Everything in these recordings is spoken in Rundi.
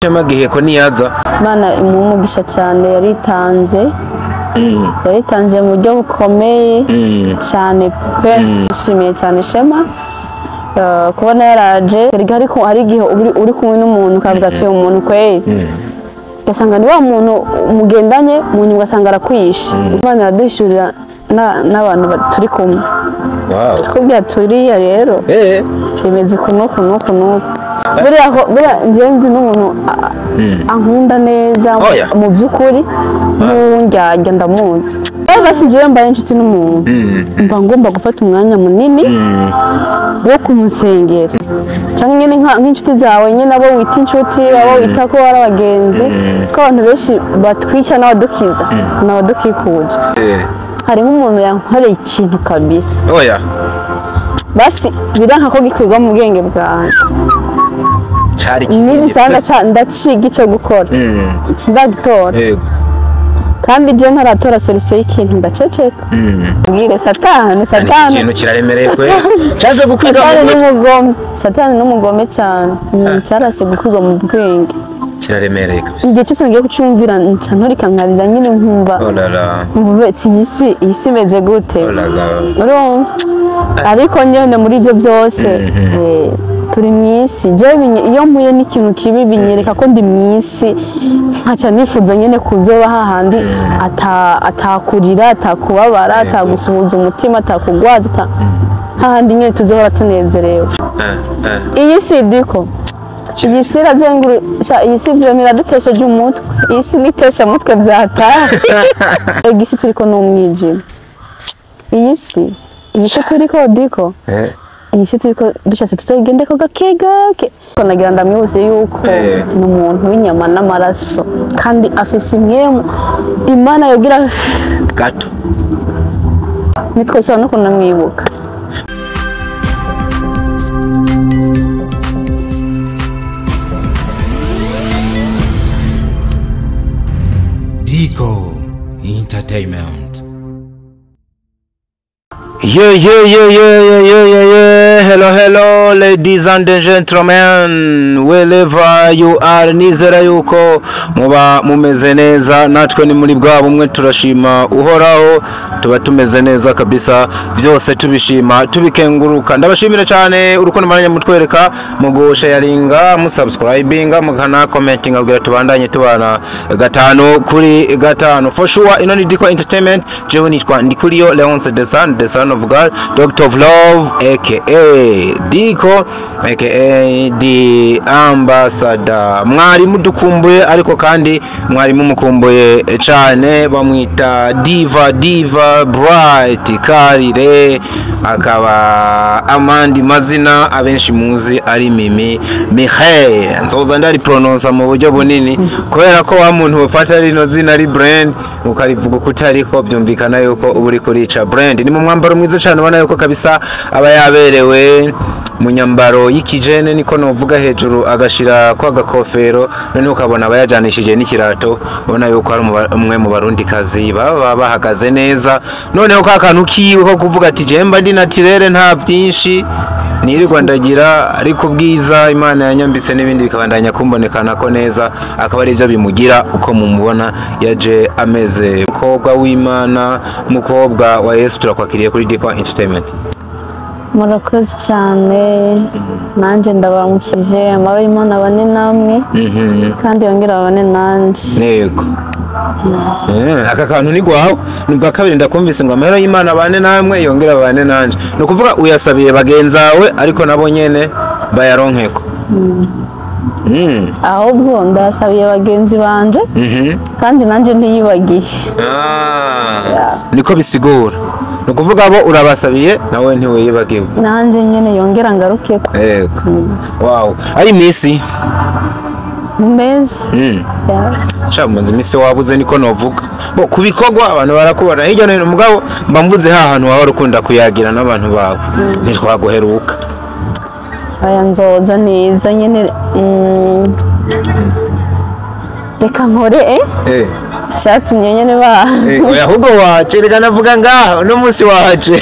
Shema Giheko niyaza. Imana imumugisha cyane, yaritanze yaritanze mu buryo bukomeye cyane pe. Nshimiye cyane Shema kubona yaraje. Erega ariko hari igihe uri kumwe n'umuntu ukavuga ati uyu muntu kweri, ugasanga ni wa muntu mugendanye mu nyuma ugasanga arakwishe. Imana iraduhishurira n'abantu turi kumwe. Kubwira turiya rero bimeze uku n'uku n'uku n'uku. Buriya buriya njyewe nzi n'umuntu ankunda neza mu by'ukuri, n'uwundyarya ndamuzi. Rero basi njyewe mbaye inshuti n'umuntu, mba ngomba gufata umwanya munini wo kumusengera, cyangwa nyine nk'inshuti zawe nyine, abo wita inshuti, abo wita ko ari abagenzi, ko abantu benshi batwica n'abadukiza n'abadukikuje. Hari nk'umuntu yankoreye ikintu kabisa. Basi biranka ko gikwirwa mu bwenge bwanjye. Cari Nigisanga ndaciga icyo gukora, sindagitora. Kandi je ntaratora solution y'ikintu ndaceceka. Mbwire Satani, Satani ikintu kiraremereye kwe cyaje gukwiga. Satani n'umugome, Satani n'umugome cyane. Cyarase gukwirwa mu bwenge. Kiraremereye kabisa. Igihe cyose ngiye kucumvira nca nturika nkarira nyine, nkumva Oh la la. nkumva ati iyi si, iyi si imeze gute? Oh la la. Urumva, ariko nyine muri ibyo byose turi mu isi. Jewe iyo mpuye n'ikintu kibi binyereka ko ndi mu isi, nkaca nifuza nyine kuzoba hahandi atakurira, atakubabara, atagusuhuza umutima, atakugwaza, hahandi nyine tuzohora tunezerewe. Iyi si diko, iyi si irazengurusha, iyi si vraiment iradutesheje umutwe, iyi si nitesha umutwe byataha. Ega isi turiko ni umwijima, iyi si turiko diko, iyi si turiko dushatse tuzoyigendeko gake gake. Ko nagira ndamwibutse yuko ni umuntu w'inyama n'amaraso kandi afise impwemu Imana yogira gato. Nitwosaba no kunamwibuka. Dico Entertainment. Yeah, yeah. Hello, hello, ladies and gentlemen, wherever you are, nizera yuko muba mumeze neza. Natwe ni muri bwa bumwe, turashima Uhoraho, tuba tumeze neza kabisa, vyose tubishima tubikenguruka. Ndabashimira cyane urukundo mwanya mutwereka mu gusharinga, mu subscribinga, mukana commentinga kugira tubandanye tubana gatanu kuri gatanu. For sure, ino ni Diko Entertainment. Jewe nitwa Ndikuriyo Leonce, the son, the son of God, Doctor of Love, aka Diko, aka the ambassador. Mwari mudukumbuye, ariko kandi mwari mumukumbuye cyane. Bamwita Diva, Diva Bright Karire, akaba amandi mazina abenshi muzi ari Mimi Mihaye. Nzoza ndari prononsa mu buryo bunini kubera ko wa muntu ufata rino zina ari brand ukarivuga kutariko, byumvikana yuko uba uri kurica brand. Ni mu mwambaro mwiza cyane, ubona yuko kabisa aba yaberewe mu nyambaro y'ikijene, niko novuga, hejuru agashira kwa gakofero, noneho ukabona aba yajanishije n'ikirato. Ubona yuko ari umwe mu barundi kazi baba bahagaze neza. Noneho ka kantu kiwe ko kuvuga ati jemba ndi naturel, nta byinshi nirirwa ndagira, ariko ubwiza Imana yanyambitse n'ibindi bikabandanya kumbonekana ko neza, akaba ari byo bimugira uko mumubona yaje ameze. Mukobwa w'Imana, mukobwa wa Yesu, turakwakiriye kuri Diko Entertainment. Murakoze cyane, nanjye ndabaramukije. Amahoro y'Imana abane namwe kandi yongere abane nanjye. Nego. Aka kantu ni gwawe, ni bwa kabiri ndakumvise ngo amahoro y'Imana abane namwe yongere abane nanje. Ni ukuvuga uyasabiye bagenzawe, ariko nabo nyene bayaronkeko. Ahubwo ndayasabiye bagenzi banje kandi nanjye ntiyibagiye. Niko bisigura. Ni ukuvuga abo urabasabiye, nawe ntiwiyibagiwe. Nanjye nyine yongera ngarukeko. Yego. Wow. Ari iminsi. Meza. Yeah. Sha, mumaze iminsi wabuze, niko novuga. Bo ku bikorwa abantu barakubona hirya no hino, mugabo mba mvuze ha hantu waba ukunda kuyagira n'abantu bawe. Ntitwaguheruka. Aya, nzoza neza nyine. Reka nkore. Cyatumye nyene ba Oya, ahubwo waje, reka navuga ngaha uno munsi waje.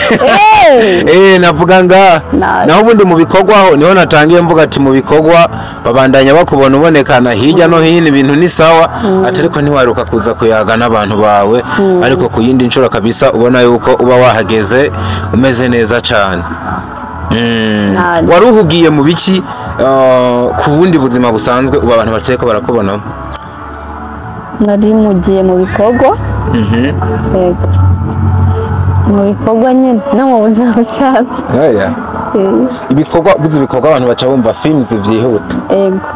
Eh! Navuga ngaha. Naje. Naho ubundi mu bikorwa ho niho natangiye mvuga ati mu bikorwa babandanya bakubona ubonekana hirya no hino, ibintu ni sawa, ati ariko ntiwaruka kuza kuyaga n'abantu bawe, ariko ku yindi nshuro kabisa ubona yuko uba wahageze umeze neza cyane. Naje. Wari uhugiye mu biki ku bundi buzima busanzwe ubu abantu bateko barakubonamo? Nari mugiye mu bikorwa. Yego, mu bikorwa nyine no mu buzima busanzwe. Oya. Ibikorwa, uvuze ibikorwa abantu baca bumva films vyihuta. Yego.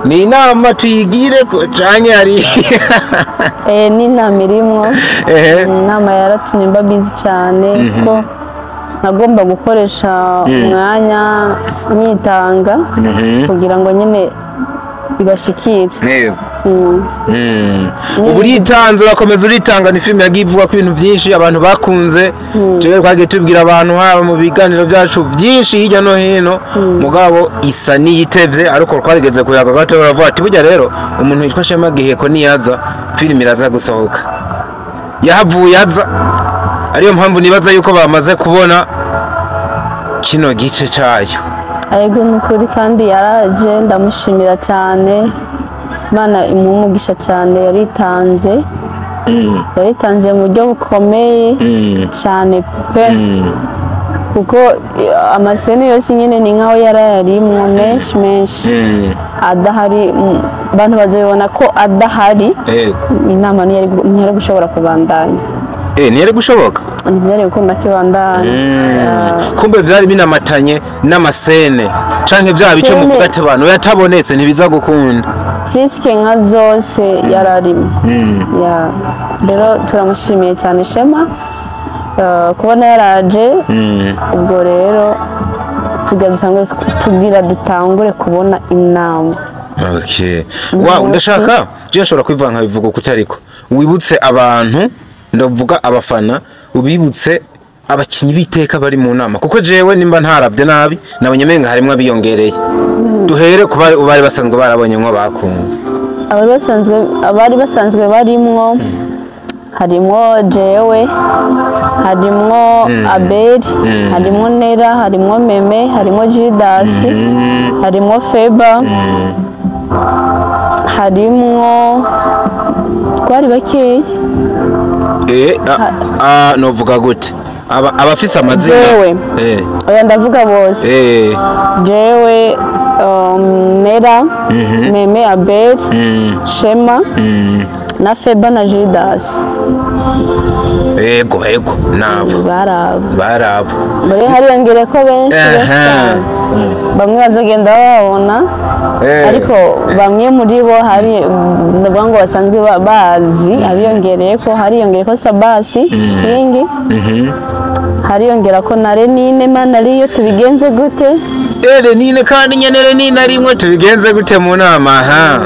Ni inama tuyigire ko canke hari? N'inama irimwo. Inama yaratumye mba busy cyane kuko nagomba gukoresha umwanya nyitanga kugira ngo nyine ibashikire. Yego. Ubu uritanze, urakomeza uritanga. Ni filime yagiye ivuga ko ibintu byinshi abantu bakunze. Jewe twagiye tubwira abantu haba mu biganiro byacu byinshi hirya no hino, mugabo isa n'iyitevye, ariko twarigeze kuyaga gato baravuga ati burya rero umuntu witwa Shema Giheko niyaza filime iraza gusohoka. Yahavuye aza, ariyo mpamvu nibaza yuko bamaze kubona kino gice cayo. Yego, ni ukuri, kandi yaraje, ndamushimira cyane. Imana imuhe umugisha cyane, yaritanze, yaritanze mu buryo bukomeye cyane pe, kuko amasene yose nyine ni nkaho yarayarimwo menshi menshi. Adahari, abantu bazabibona ko adahari inama ntiyari gushobora kubandanya. Ntiyari gushoboka. Ntibyari gukunda ko ibandanya. Kumbe vyari binamatanye n'amasene canke vya bice Sene. muvuga ati abantu yatabonetse ntibiza gukunda. Presque nka zose yararimo. Ya, rero turamushimiye cyane Shema, kubona yaraje. Ubwo rero tugira dutangure kubona inama. Okay. Wow, ndashaka je nshobora kwivanga nkabivuga uko ariko wibutse abantu, ndavuga abafana, ubibutse abakinyi b'iteka bari mu nama, kuko jewe nimba ntarabye nabi nabonye menga harimwo abiyongereye. Duhere ku bari basanzwe barabonye nko bakunze. Abari basanzwe barimwo harimwo jewe, harimwo Abeli, harimwo Nera, harimwo Meme, harimwo Jidasi, harimwo Feba, harimwo, twari bakeya. Novuga gute, abafise amazina? Jewe. Oya, ndavuga bose. Jewe, Nera, Meme, Abeli, Shema na Feba na Jidasi. Ego, nabo. Barabo. Barabo. Muri hariyongere ko benshi benshi cyane, bamwe bazagenda bababona. Ariko bamwe muri bo hari ndavuga ngo basanzwe bazi abiyongereye ko hariyongeye ko Sabasi Kingi, hariyongera ko na Renine Manariyo. Tubigenze gute? Renine kandi nyene Renine arimwe, tubigenze gute mu nama ha?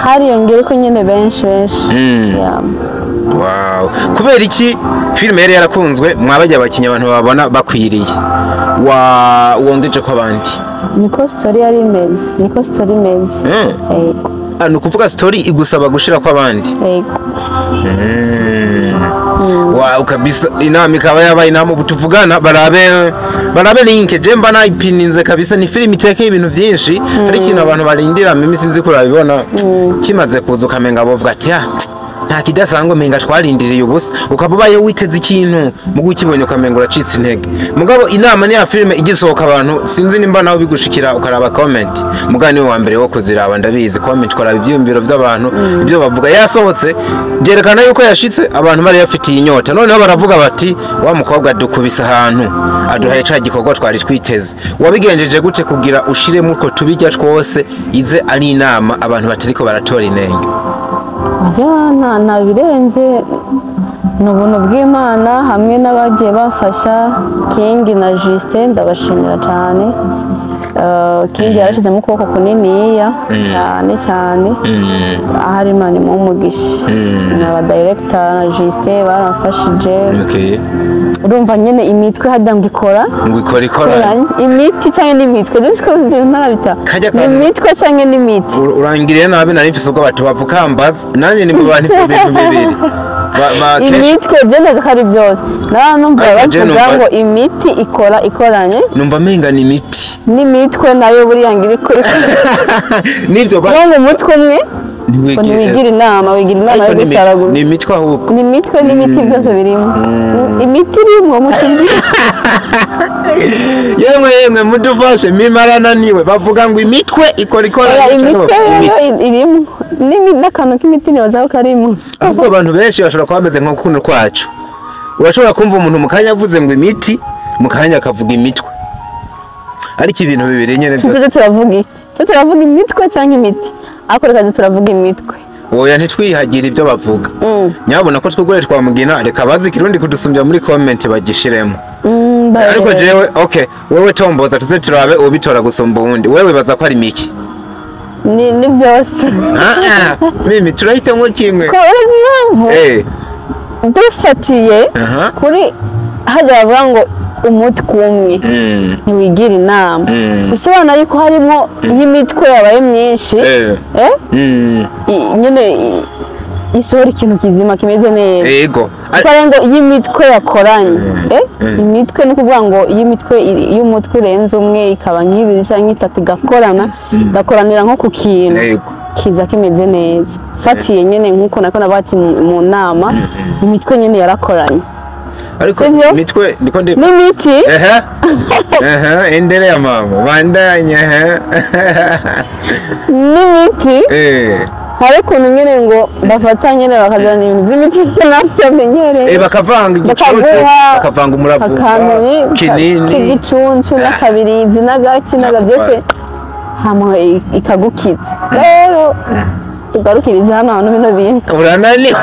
Hariyongere ko nyine benshi benshi. Yeah. Wow. Kubera iki filime yari yarakunzwe, mwabajya abakinnyi abantu babona bakwiriye, wa wongeje ko abandi? Niko story yari imeze, niko story imeze. Yego. Ah, ni ukuvuga story igusaba gushira ko abandi. Yego. Wow, kabisa inama ikaba yabaye inama. Ubu tuvugana barabe link je mba nayipininze kabisa. Ni filime itekeye ibintu byinshi. Hari ikintu abantu barindira mimi sinzi ko urabibona kimaze kuza ukamenga bovuga ati ah, nta kidasanzwe, menga twarindiriye ubusa, ukaba ubayeho witeze ikintu mugu ukibonye ukamenga uracitse intege. Mugabo inama ni ya filime igisohoka, abantu sinzi nimba nawe bigushikira ukaraba comment, mugabo niwe wa mbere wo kuziraba, ndabizi. Comment ukaraba ivyiyumviro by'abantu, ibyo bavuga yasohotse byerekana yuko yashitse abantu bari bafitiye inyota. Noneho baravuga bati wa mukobwa dukubise ahantu aduhaye ca gikorwa twari twiteze. Wabigenjeje gute kugira ushiremo utwo tubirya twose ize ari inama abantu batariko baratora inenge? Oya, nta birenze. Ni ubuntu bw'Imana hamwe n'abagiye bafasha King na Justin, ndabashimira cyane. King yarashizemo ukuboko kuniniya cyane cyane, ahari Imana imuha umugisha, na director na Justin baramfashije. Urumva nyine imitwe hajya ngo ikora ngo ikora ikoranye. Imiti cyangwa n'imitwe, ndetse ko ibyo ntarabita Kajya ni kantu. imitwe cyangwa n'imiti. Urangiriye nabi, nari mfise ubwo batu bavukambaza nanjye ni mu bantu ibyo bintu bibiri kenshi Imitwe je nzi ko ari byose, nawe numva Ariko je bavuga numva- ngo imiti ikora ikoranye. Numva menga ni imiti. N'imitwe nayo buriya ngo ibikora Nivyo ba ngo mu mutwe umwe ngo ntiwigira inama, wigira inama yo Ariko ni gusara ni gusa. Imitwe ahubwo. Ni imitwe n'imiti byose birimo, imiti irimo mutubwire. Yemwe yemwe, mudufashe, mimarananiwe, bavuga ngo imitwe ikora Oya, ikoranye imitwe cyangwa rero imiti. Irimo n'akantu k'imiti nibaza ko karimo. Ahubwo abantu benshi bashobora kuba bameze nko kuno kwacu, urashobora kumva umuntu mu kanya avuze ngo imiti, mu kanya akavuga imitwe, ariko ibintu bibiri nyene byose. Tuze turavuga iki? Tuze turavuga imitwe cyangwa imiti? Ariko reka tuze turavuga imitwe. Oya, ntitwihagire ibyo bavuga. Nyabona ko twugure twamugina, reka bazi ikirundi kudusumbya muri comment bagishiremo. Ariko jewe, okay, wewe tomboza, tuze turabe ubitora gusumba uwundi. Wewe baza ko ari miki? Ni byose. Ah ah, mimi turahitamo kimwe. Ko urazi impamvu? Dufatiye kuri hajya bavuga ngo umutwe umwe ntiwigira inama, bisobanura yuko harimo iyo imitwe yabaye myinshi, nyine isohora ikintu kizima kimeze neza. Kuko ari ngo iyo imitwe yakoranye, imitwe ni ukuvuga ngo iyo imitwe iyo umutwe urenze umwe ikaba nk'ibiri cyangwa itatu igakorana, igakoranira nko ku kintu kiza kimeze neza. Fatiye nyine nk'uko nako navuga ati mu nama imitwe nyine yarakoranye. Ariko Sivyo? imitwe ndiko ndi N'imiti. Ehe ehe, endelea mama, bandanye, ehe. N'imiti. Hari ukuntu nyine ngo bafata nyine bakazana ibintu by'imiti nabyo menyereye. Bakavanga igicuncu. Bakaguha Bakavanga umuravumba, akantu kinini, k'igicuncu n'akabirizi n'agaki n'aga byose hama ikagukiza. Rero tugarukirize hano hantu bino bintu. Urananiwe,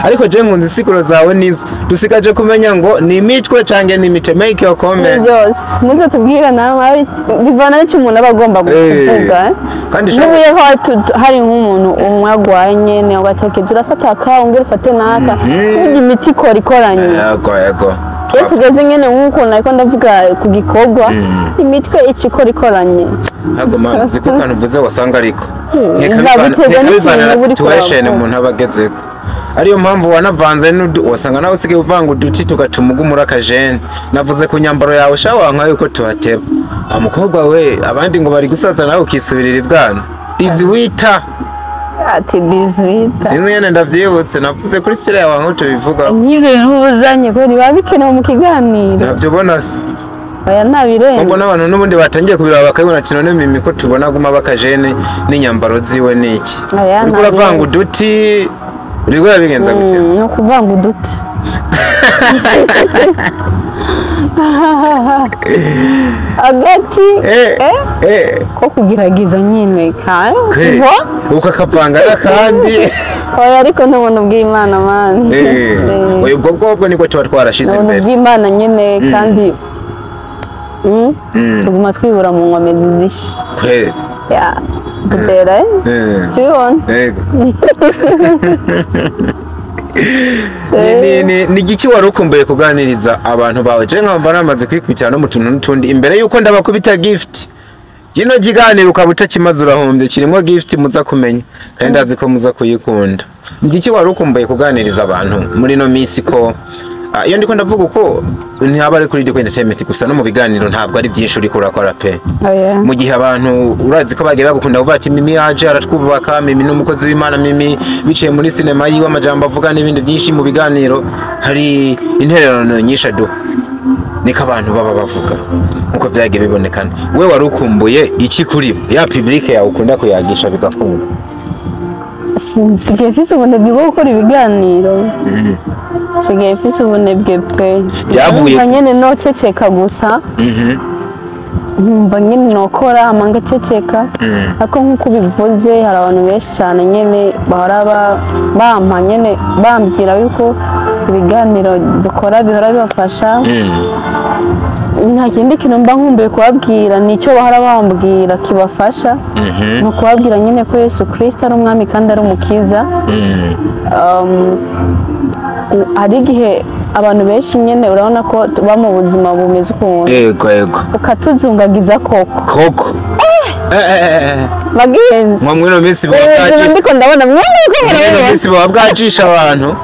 ariko je nkunze insiguro zawe, nizo dusigaje kumenya ngo ni imitwe canke ni imite. Make your Ni comment. byose, muze tubwire nawe, bivana n'icyo umuntu aba agomba kuvuga. Kandi N'ubu iyo hari nk'umuntu umwe agwaye nyene ugati okay turafata aka, ongera ufate n'aka, burya imiti ikora ikoranye. Yego. Iyo tugeze nyene nk'uko nariko ndavuga ku gikorwa, imitwe ica ikora ikoranye. Ntabwo mama ziko kantu uvuze wasanga, ariko Bizaguterwa nkeka n'ikintu bivana na uba uriko situation urakora. umuntu aba agezeko, ariyo mpamvu wanavanze n'udu, wasanga nawe usigaye uvanga uduti tugatuma ugumura akajene. Navuze ku nyambaro yawe sha, wanka yuko tuhateba wa mukobwa we, abandi ngo bari gusaza nawe ukisubirira ibwana diziwita. Ati dizwita. Sinzi nyene, ndavyibutse, navuze kuri style yawe nko tubivuga. Nk'ivyo bintu uba uzanye kubera biba bikenewe mu kiganiro. Ntabyo ubona se? Oya, ntabirenze. Ubwo n'abantu n'ubundi batangiye kubiraba bakabibona ati none mimi ko tubona aguma bakajene n'inyambaro ziwe niki? Oya, Uriko uravanga ntabirenze. uduti, uriko urabigenza gute? Ni ukuvanga uduti agati ko kugerageza nyine kandi Kwe, ukakavanga n'akandi. Oya, ariko n'ubuntu bw'Imana mani. Oya, ubwo bwobwo nibwo tuba twarashize Ubuntu imbere. bw'Imana nyine kandi tuguma twibura mu nkomezi zishe. Kwe. Ya dutera tubibona. Yego. Ni igiki wari ukumbuye kuganiriza abantu bawe? Je nkaba namaze kwikubitira no mu tuntu n'utundi imbere yuko ndabakubita gift. Kino kiganiro ukaba utakimaze urahombye, kirimo gift muza kumenya kandi ndazi ko muza kuyikunda. Ni igiki wari ukumbuye kuganiriza abantu muri ino minsi? Ko iyo ndiko ndavuga uko, ntihaba ari kuri Diko Entertainment gusa, no mu biganiro ntabwo ari byinshi uriko urakora pe. Oya. Mu gihe abantu urazi ko bagiye bagukunda kuvuga ati Mimi yaje aratwubaka, Mimi ni umukozi w'Imana, Mimi biciye muri sinema yiwe, amajambo avuga n'ibindi byinshi mu biganiro, hari intererano nyinshi aduha, niko abantu baba bavuga nkuko byagiye bibonekana. We wari ukumbuye iki kuri bo, ya public yawe ukunda kuyagisha bigakunda? Nsigaye mfise ubunebwe bwo gukora ibiganiro, nsigaye mfise ubunebwe pe. Byavuye Numva nyene noceceka gusa. Nkumva nyine nokora hama ngaceceka, ariko nk'uko ubivuze hari abantu benshi cyane nyine bahora bampa nyine bambwira yuko ibiganiro dukora bihora bibafasha. Nta kindi kintu mba nkumbuye kubabwira, nicyo bahora bambwira kibafasha, ni ukubabwira nyine ko Yesu Kristo ari umwami kandi ari umukiza. Hari igihe abantu benshi nyine urabona ko tuba mu buzima bumeze ukuntu, Yego, yego. ukatuzungagiza koko. Koko. Bagenzi, Mwa mwino minsi buba ubuzima bwaci ndiko ndabona mwene ko mwino murabibona. minsi buba bwacisha abantu.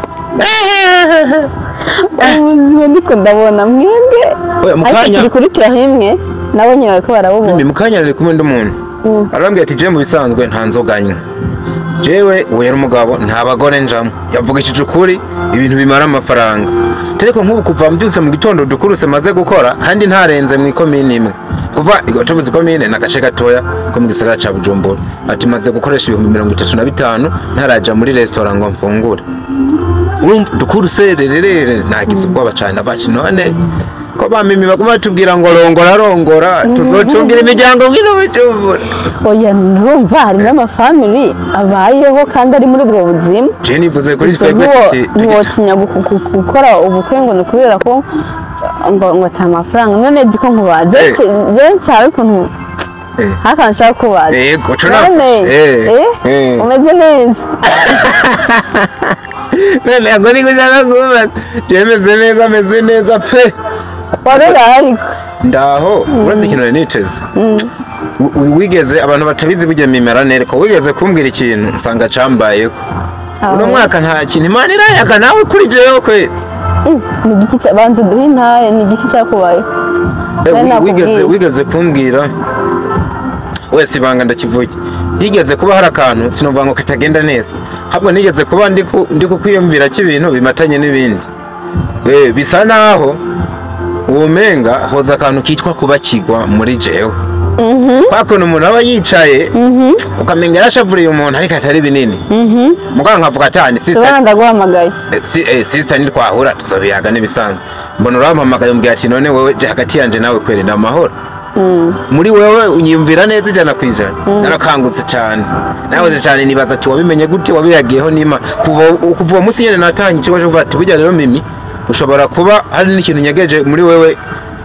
Ubuzima ndiko ndabona mwebwe, Oya, mu ariko kanya turi kuri himwe nabo nyine bariko barabubona. Mimi, mu kanya nari kumwe n'umuntu, arambwira ati: "Je mu bisanzwe nta nzoga nywa, jewe uwo yari umugabo, nta bagore njamo." Yavugishije ukuri, ibintu bimara amafaranga. Ariko nk'ubu kuva mbyutse mu gitondo dukuruse maze gukora kandi ntarenze mu ikomine imwe, kuva tuvuze ikomine ni agace gatoya ko mu gisagara ca Bujumbura, ati maze gukoresha 35,000 ntaraja muri resitora ngo mfungure. Urumva dukuruse rerere, nagize ubwoba cane. Abaci none ko bamimi baguma batubwira ngo rongora rongora, tuzotungira imiryango ngino Bujumbura? Oya, ndumva hari n'amafamili abayeho kandi ari muri ubwo buzima. Je nivuze kuri Ibyo twebwe ntiwotinya gukora ubukwe ngo ni ukubera ko ngo ata mafaranga. None diko nkubaza, je nsabe ukuntu haka nshaka kubaza. Yego, uco none umeze neza? None ngo niko ushaka kubaza? Je meze neza, meze neza pe. Warora ariko? Ndaho. Uretse ikintu nari niteze, wigeze, abantu batabizi burya mimera nereko, wigeze kumbwira ikintu nsanga cambayeko uno mwaka, nta kintu Imana irayaga nawe kuri jewe kwe. Ni igiki banza uduhe intahe, ni igiki cyakubayeho? Nari nakubwiye. Wigeze kumbwira wese ibanga ndakivuge, higeze kuba hari akantu, sinumva ngo katagenda neza, ahubwo nigeze kuba ndi kukwiyumvira cy'ibintu bimatanye n'ibindi. Bisa naho uwomenga hoza akantu kitwa kubakigwa muri jewe, kwa kuntu umuntu aba yicaye ukamenga yarashavuriye umuntu ariko atari binini, muganga nkavuga cyane sister. Tubona ndaguhamagaye. Sister, nitwahura tuzobiyaga n'ibisanzwe. Mbona urampamagaye, umbwira ati: "None wewe, je hagati yanje nawe kweri ni amahoro muri wewe, unyiyumvira neza 100%?" Narakangutse cyane, nahoze cyane nibaza ati: "Wabimenye gute? Wabiyagiyeho nima?" Kuva uwo munsi nyene natanye ikigo cyo kuvuga ati burya rero mimi ushobora kuba hari n'ikintu nyegeje muri wewe,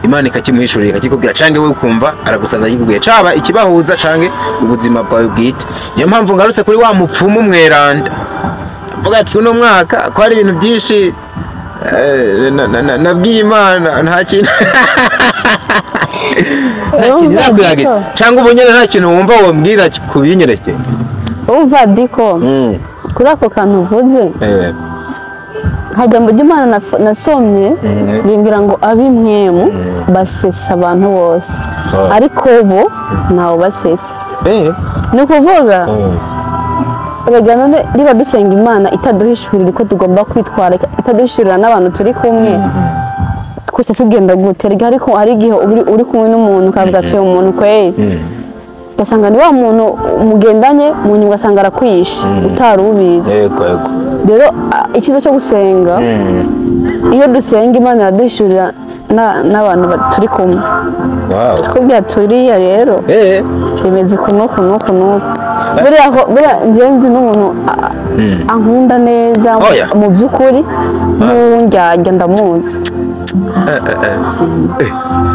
Imana ikakimuhishurira ikakikubwira, canke wewe ukumva aragusanza akikubwiye, caba ikibahuza canke ubuzima bwawe bwite. Niyo mpamvu ngarutse kuri wa mupfumu mweranda, mvuga ati uno mwaka ko hari ibintu byinshi nabwiye Imana, nta kintu Urumva irakuyagiza Diko? cyangwa ubu nyene nta kintu wumva wambwira kubinyerekeye. Urumva diko, kuri ako kantu uvuze, hajya mu by'Imana nasomye bimbwira ngo ab'imwemu basesa abantu bose, ariko bo ntawe basesa. Ni ukuvuga erega none niba dusenga Imana itaduhishurira uko tugomba kwitwara, itaduhishurira n'abantu turi kumwe, twese tugenda gute? Erega ariko hari igihe uri kumwe n'umuntu ukavuga ati: "Uyu muntu kweri," ugasanga ni wa muntu mugendanye, mu nyuma ugasanga arakwishe utari ubizi. Yego, yego. Rero icyiza cyo gusenga, iyo dusenga Imana iraduhishurira n'abantu turi kumwe, kubwira turiya rero bimeze uku n'uku n'uku n'uku. Buriya buriya njyewe nzi n'umuntu ankunda neza Oya. mu by'ukuri n'uwundyarya ndamuzi.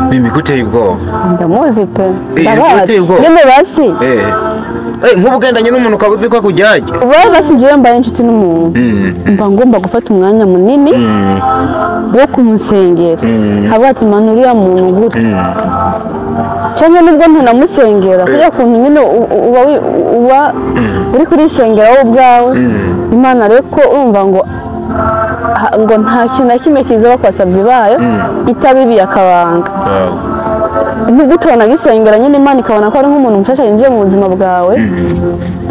Mimi, guteye ubwoba. Ndamuzi pe. Biteye Ndabazi ubwoba. nyine basi. Nk'ubu ugendanye n'umuntu ukaba uzi ko akujyanye. Ubaye basi njyewe mbaye inshuti n'umuntu, mba ngomba gufata umwanya munini wo kumusengera, nkavuga ati: "Mana, uriya muntu gutya," cyangwa nubwo ntunamusengera, kubera ukuntu nyine uba uri kurisengera wowe ubwawe. Imana rero ko urumva ngo ngo nta kintu na kimwe kiza ku basabyi bayo itabibiye akabanga. Nubwo utabona gisengera nyine, Imana ikabona ko ari nk'umuntu mushasha yinjiye mu buzima bwawe.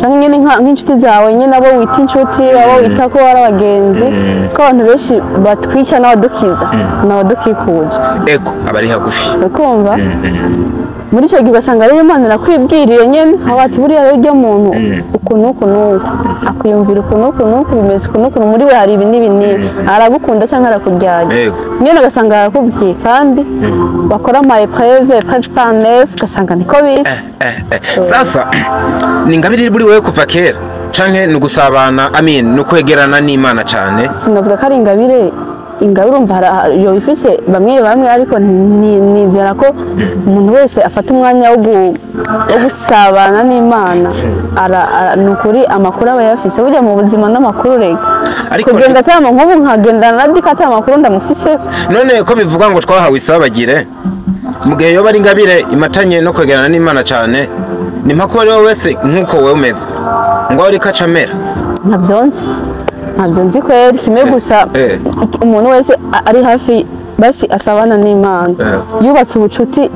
Cyangwa nyine nk'inshuti zawe nyine, abo wita inshuti, abo wita ko ari abagenzi, ko abantu benshi batwica n'abadukiza n'abadukikuje. Ego, abari hagufi. Ukumva muri icyo gihe ugasanga rero Imana irakwibwiriye nyine, aho ati buriya rero ujya muntu uku n'uku n'uku akwiyumvira uku n'uku n'uku, bimeze uku n'uku, muri we hari ibi n'ibi n'ibi, aragukunda cyangwa arakuryanya. Nyine ugasanga arakubwiye, kandi bakora ama épreuve, épreuve par neuf, ugasanga niko biri. Sasa ni ingabire iri muri wewe kuva kera, canke ni ugusabana, I mean, ni ukwegerana n'Imana cane? Sinavuga ko ari ingabire. Ingabire urumva yoba ifise bamwe bamwe, ariko nizera ko umuntu wese afata umwanya wo gusabana n'Imana ni ukuri amakuru aba yafise. Burya mu buzima n'amakuru rega. Kugenda ata nk'ubu nkagendana na Dika ata amakuru ndamufise. None ko bivuga ngo twahawe isabagire, mu gihe yoba ari ingabire imatanye no kwegerana n'Imana cane, ni mpaka uwo ari we wese nk'uko wewe umeze ngo ariko acamera? Ntabyo nzi, ntabyo nzi kweri. Kimwe gusa, umuntu wese ari hafi basi asabana n'Imana, yubatse ubucuti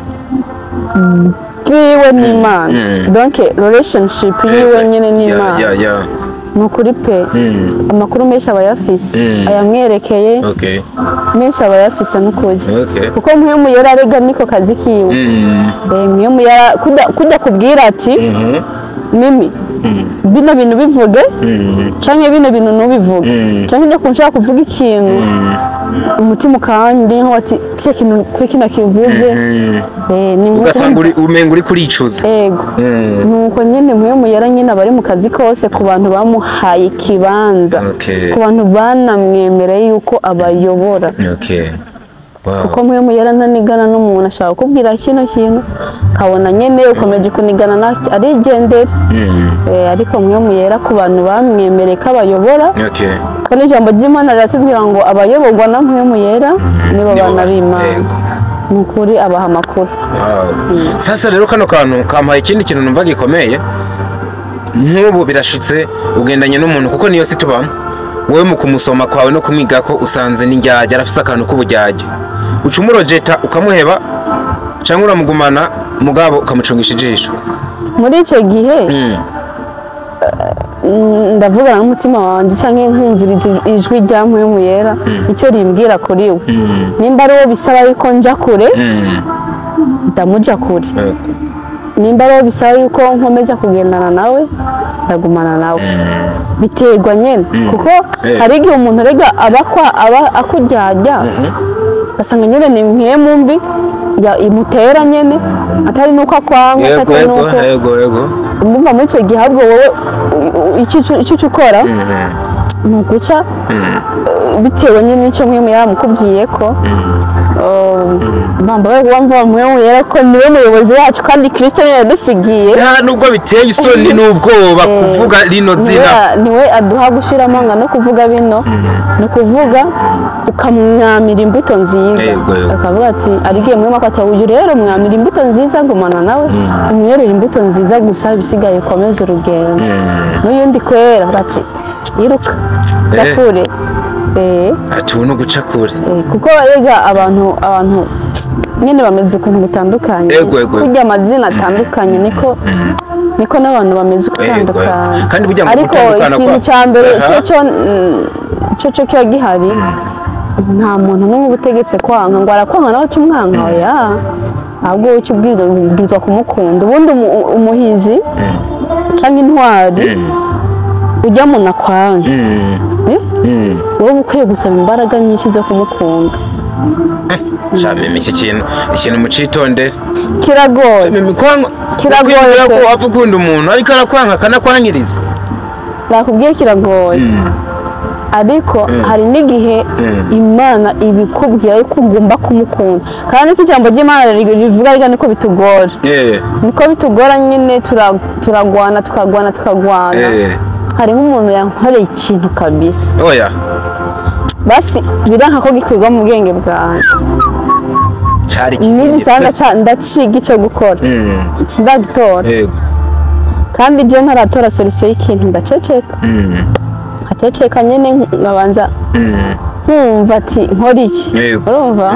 bwiwe n'Imana, donc relationship yiwe nyine n'Imana, ni ukuri pe, amakuru menshi aba ayafise, ayamwerekeye menshi aba ayafise n'ukuri, kuko Mpwemu Yera arega niko kazi kiwe. Mpwemu Yera kujya kubwira ati mimi bino bintu bivuge, canke bino bintu ntubivuge, canke njya kunshaka kuvuga ikintu, umutima ukandi nko ati kiriya kintu kuri kino kivuze. Ni nko ugasanga umenga uri kuricuza. Ego. Nuko nyine Mpwemu Yera nyine aba ari mu kazi kose ku bantu bamuhaye ikibanza, ku bantu banamwemereye yuko abayobora. Kuko Mpwemu Yera ntanigana n'umuntu. Ashaka kukubwira kino kintu, ukabona nyine ukomeje kunigana arigendera. Ariko Mpwemu Yera ku bantu bamwemereye ko abayobora, ko n'ijambo ry'Imana riratubwira ngo abayoborwa na Mpwemu Yera nibo nibo bana b'Imana. Ni ukuri abaha amakuru. Wow. Sasa rero kano kantu kampaye ikindi kintu numva gikomeye. Nk'ubu birashitse ugendanye n'umuntu, kuko niyo si tubamo, wowe mu kumusoma kwawe no kumwiga ko usanze n'indyarya, arafise akantu k'uburyarya, uca umurojeta ukamuheba, cyangwa uramugumana mugabo ukamucungisha ijisho? Muri icyo gihe, ndavugana n'umutima wanjye cyangwa nkumviriza ijwi rya Mpwemu Yera icyo rimbwira kuri we. Nimba ari uwo bisaba yuko njya kure, ndamuja kure. Nimba ari uwo bisaba yuko nkomeza kugendana nawe, ndagumana nawe. Biterwa nyine, kuko hari igihe umuntu arega aba akuryarya, ugasanga nyine ni mpwemu mbi imutera nyine, atari nuko akwanga, atari nuko yego yego umva. Muri icyo gihe ahubwo wowe icyo uca ukora ni uguca bitewe nyine n'icyo Mpwemu yaramukubwiye ko bamba wumva Mpwemu Yera ko niwe muyobozi wacu, kandi Kristo niwe yadusigiye. Nta nubwo biteye isoni n'ubwoba kuvuga rino zina. Niwe aduha gushira amanga no kuvuga bino, ni ukuvuga ukamwamira imbuto nziza. Yego, yego. Akavuga ati arigiye Mpwemu ati uyu rero mwamira imbuto nziza, gumana nawe umwerere imbuto nziza gusa, ibisigaye ukomeze urugendo. N'uyundi kwera avuga ati iruka jya kure. Ati ubu ni uguca kure. Kuko erega abantu nyine bameze ukuntu gutandukanye. Yego, yego, yego. Kurya amazina atandukanye, niko n'abantu bameze ugutandukanye. Kandi burya mu Ariko gutandukana ikintu cya mbere cyo kiba gihari, nta muntu n'umwe uba utegetse kwanga ngo arakwanga nawe uca umwanka, oya. Ahubwo wowe icyo ubwirizwa kumukunda. Ubundi umuhizi cyangwa intwari ujya mu nakwanga, wowe uba ukwiye gusaba imbaraga nyinshi zo kumukunda. Sha Mimi, iki kintu, ikintu mucitondere. Kiragoye. Mimi, kwanga Kiragoye kwiyumvira pe. ko wapfa ukunda umuntu ariko arakwanga akanakwangiriza. Nakubwiye kiragoye, ariko hari n'igihe Imana ibikubwira yuko ugomba kumukunda, kandi ko ijambo ry'Imana rivuga rega niko bitugora, niko bitugora nyine, turagwana, tukagwana, tukagwana. Hari nk'umuntu yankoreye ikintu kabisa, Oya. basi biranka ko gikwirwa mu bwenge bwanjye. Cari kinini. Nibisanga ndaciga icyo gukora, sindagitora. Kandi je ntaratora solution y'ikintu, ndaceceka, nkaceceka nyine, nkabanza nkumva ati nkora iki? Urumva,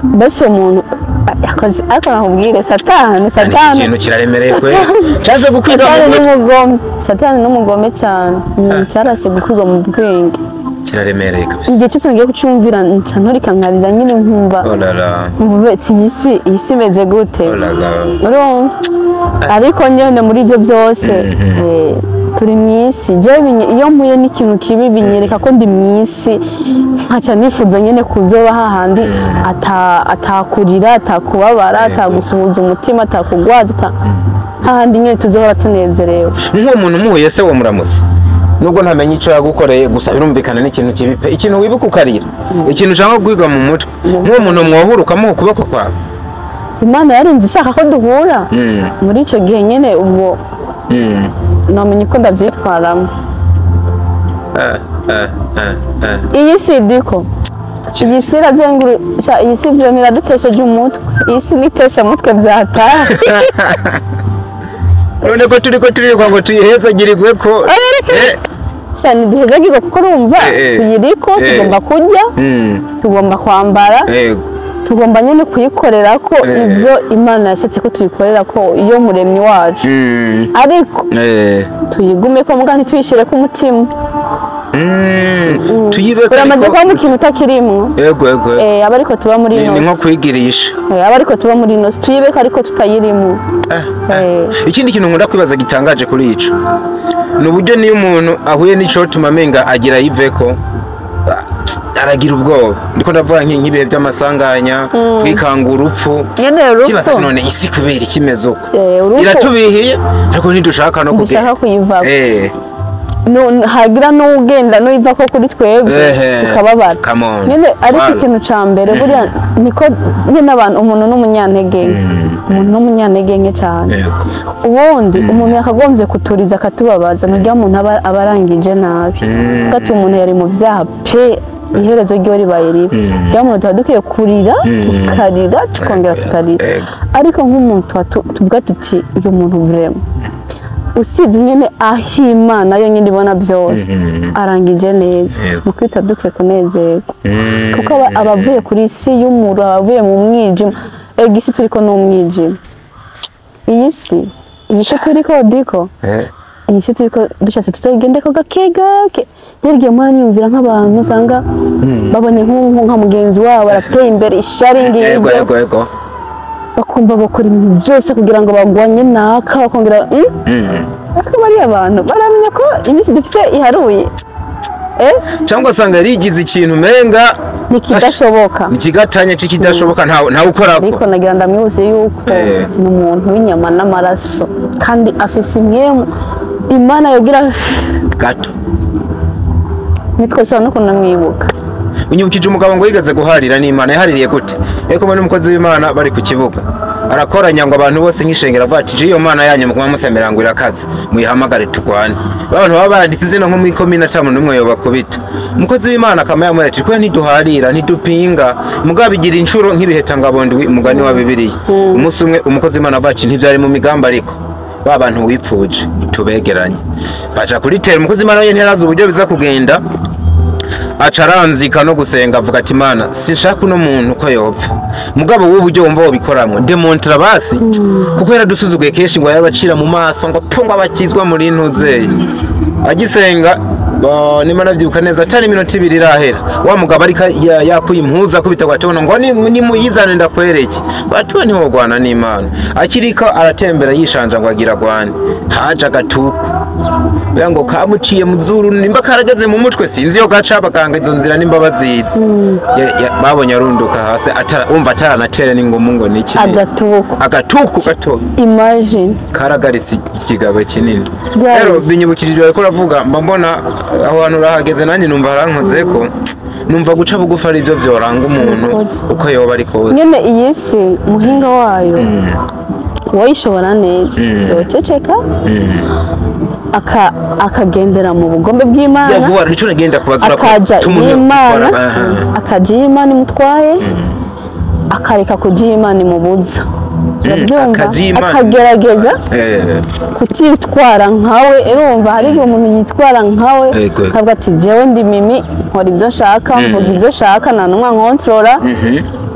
mbese uwo muntu Yakoze, ariko nakubwire, Satani, Satani Ikintu kiraremereye kwe, cyaje gukwiga mu Satani mutwe. N'umugome, Satani n'umugome cyane. Cyarase gukwirwa mu bwenge. Kiraremereye kabisa. Igihe cyose ngiye kucyumvira nca nturika nkarira nyine, nkumva Oh la la. nkumva ati iyi si imeze gute? Oh la la. Urumva, ariko nyine muri ibyo byose, turi mu isi. Jewe iyo mpuye n'ikintu kibi binyereka ko ndi mu isi, nkaca nifuza nyine kuzoba hahandi atakurira, atakubabara, atagusuhuza umutima, atakugwaza, hahandi nyine tuzohora tunezerewe. Nk'uwo muntu umuhuye se, wo muramutse, nubwo ntamenye icyo yagukoreye, gusa birumvikana n'ikintu kibi pe, ikintu wibuka ukarira, ikintu ushaka kwiga mu mutwe, nk'uwo muntu mwohura ukamuha ukuboko kwawe? Imana yarinze ishaka ko duhura muri icyo gihe nyine, ubwo namenye uko ndabyitwaramo. Iyi si diko, iyi si irazengurusha, iyi si ibyo iradutesheje umutwe, iyi si nitesha mutwe byataye. None ko turi ko turirirwa ngo tuyihezagirirwe ko Cyane, duhezagirwe kuko urumva tuyiriko, tugomba kurya, tugomba kwambara, tugomba nyine kuyikorera ko ibyo Imana yashatse ko tuyikorera ko, iyo muremyi wacu, ariko tuyigume ko muga ntituyishyire ku mutima. Tuyibe. Uramaze kuba mu kintu utakirimwo. Yego. Aba ariko tuba muri Ni ino nko si. kwigirisha. Aba ariko tuba muri ino si, tuyibeko ariko tutayirimo. Ikindi kintu nkunda kwibaza gitangaje kuri ico ni uburyo niyo umuntu ahuye n'icotuma amenga agira yiveko, aragira ubwoba. Ndiko ndavuga nk'ibihe by'amasanganya, kwikanga urupfu. Nyene urupfu. Kibaza ati, none isi kubera ikimeze uko? Urupfu. Iratubihiye ariko ntidushaka no kugenda. Dushaka kuyivako. Hagira n'ugenda n'uyiva ko kuri twebwe, tukababara. Come on. Nyine ariko Wala. ikintu ca mbere buriya niko nyine abantu, umuntu n'umunyantege nke, umuntu n'umunyantege nke cyane. Ubundi umuntu yakagombye kuturiza akatubabaza nturya umuntu aba arangije nabi. Kuko ati umuntu yari mu byaha pe, iherezo ryiwe ribaye ribi, rya muntu tuba dukwiye kurira, tukarira, tukongera tukarira. Ariko nk'umuntu tuba tuvuga tuti uyu muntu vraiment, usibye nyine aho Imana yo nyine ibona byose, arangije neza, mu kwita dukwiye kunezerwa, kuko aba avuye kuri isi y'umuro, aba avuye mu mwijima. Ega isi turiko ni umwijima, iyi si turiko diko, iyi si turiko dushatse tuzoyigendeko gake gake. Rero mwanya yumvira nk'abantu usanga babonye nk'ubu nka mugenzi wabo arateye imbere, ishari ngiryo, Yego. bakumva bakora ibintu byose kugira ngo bagwanye naka, bakongera. Ariko bariya bantu baramenya ko iminsi dufite iharuye. Cyangwa usanga yarigize ikintu umenga Ni ikidashoboka. Ikigatanya c'ikidashoboka, ntawe ukorako. Ariko nagira ndamwibutse yuko ni umuntu w'inyama n'amaraso, kandi afise imwemu Imana yogira gato. Nitwese no kunamwibuka. Unyibukije umugabo ngo yigeze guharira n'Imana. Yahaririye gute? Ariko kumwe n'umukozi w'Imana bari ku kibuga, arakoranya ngo abantu bose nk'ishengero, avuga ati: "Iyo Mana yanyu muguma musemera ngo irakaze, muyihamagare turwane." Abantu baba baranditse izina nko muri komine, ata muntu n'umwe yobakubita. Umukozi w'Imana akama yamubwira ati: "Twe ntiduharira, ntidupinga, mugabo igira inshuro nk'ibiheta ngabondwi, umugani wa Bibiliya." Umunsi umwe umukozi w'Imana avuga ati: "Ntivyari mu migambi, ariko ba bantu wipfuje tubegeranye." Baja kuri tera. Umukozi w'Imana we ntiyarazi uburyo biza kugenda, aca aranzika no gusenga, avuga ati: "Mana, sinshaka uno muntu ko yopfa, mugabo wowe uburyo wumva wobikoramwo demontra basi, kuko yaradusuzuguye kenshi." Ngo yarabacira mu maso ngo po, ngo abakizwa muri ntuzeye. Agisenga nimba navyibuka neza, atari iminota 2 irahera, wa mugabo ariko yakuye impuzu akubita kwa tono ngo nimuyizane ndakwereke, batuwe ntiwogwana n'Imana. Akiriko aratembera yishanja ngo agira agwane, haje agatuku kugira ngo kamuciye mu zuru, nimba karageze mu mutwe, sinzi iyo gaca, abaganga izo nzira nimba bazizi. Babonye arunduka hasi, umva ataranatere n'ingumu ngo niki. Agatuku. Agatuku gato. Imagine. Karagaritse ikigabo kinini. Guys. Rero binyibukirije bariko uravuga, mba mbona aho hantu urahageze, nanjye numva harankoze ko numva guca bugufi ari byo byoranga umuntu Ukuri. uko yoba ari kose. Nyine iyi si muhinga wayo, uwayishobora neza yoceceka, akagendera mu bugombe bw'Imana. Yavuga nico nagenda kubaza, urakoze. Akaja Tuma umuntu y'Imana, aha. akaja iyo Imana imutwaye, akareka kuja iyo Imana imubuza. Urabyumva? Akaja iyo Imana Akagerageza kutitwara nkawe. Urumva hari igihe umuntu yitwara nkawe, akavuga ati: "Jewe ndi mimi, nkora ibyo nshaka, mvuga ibyo nshaka, nta n'umwe ankontorora."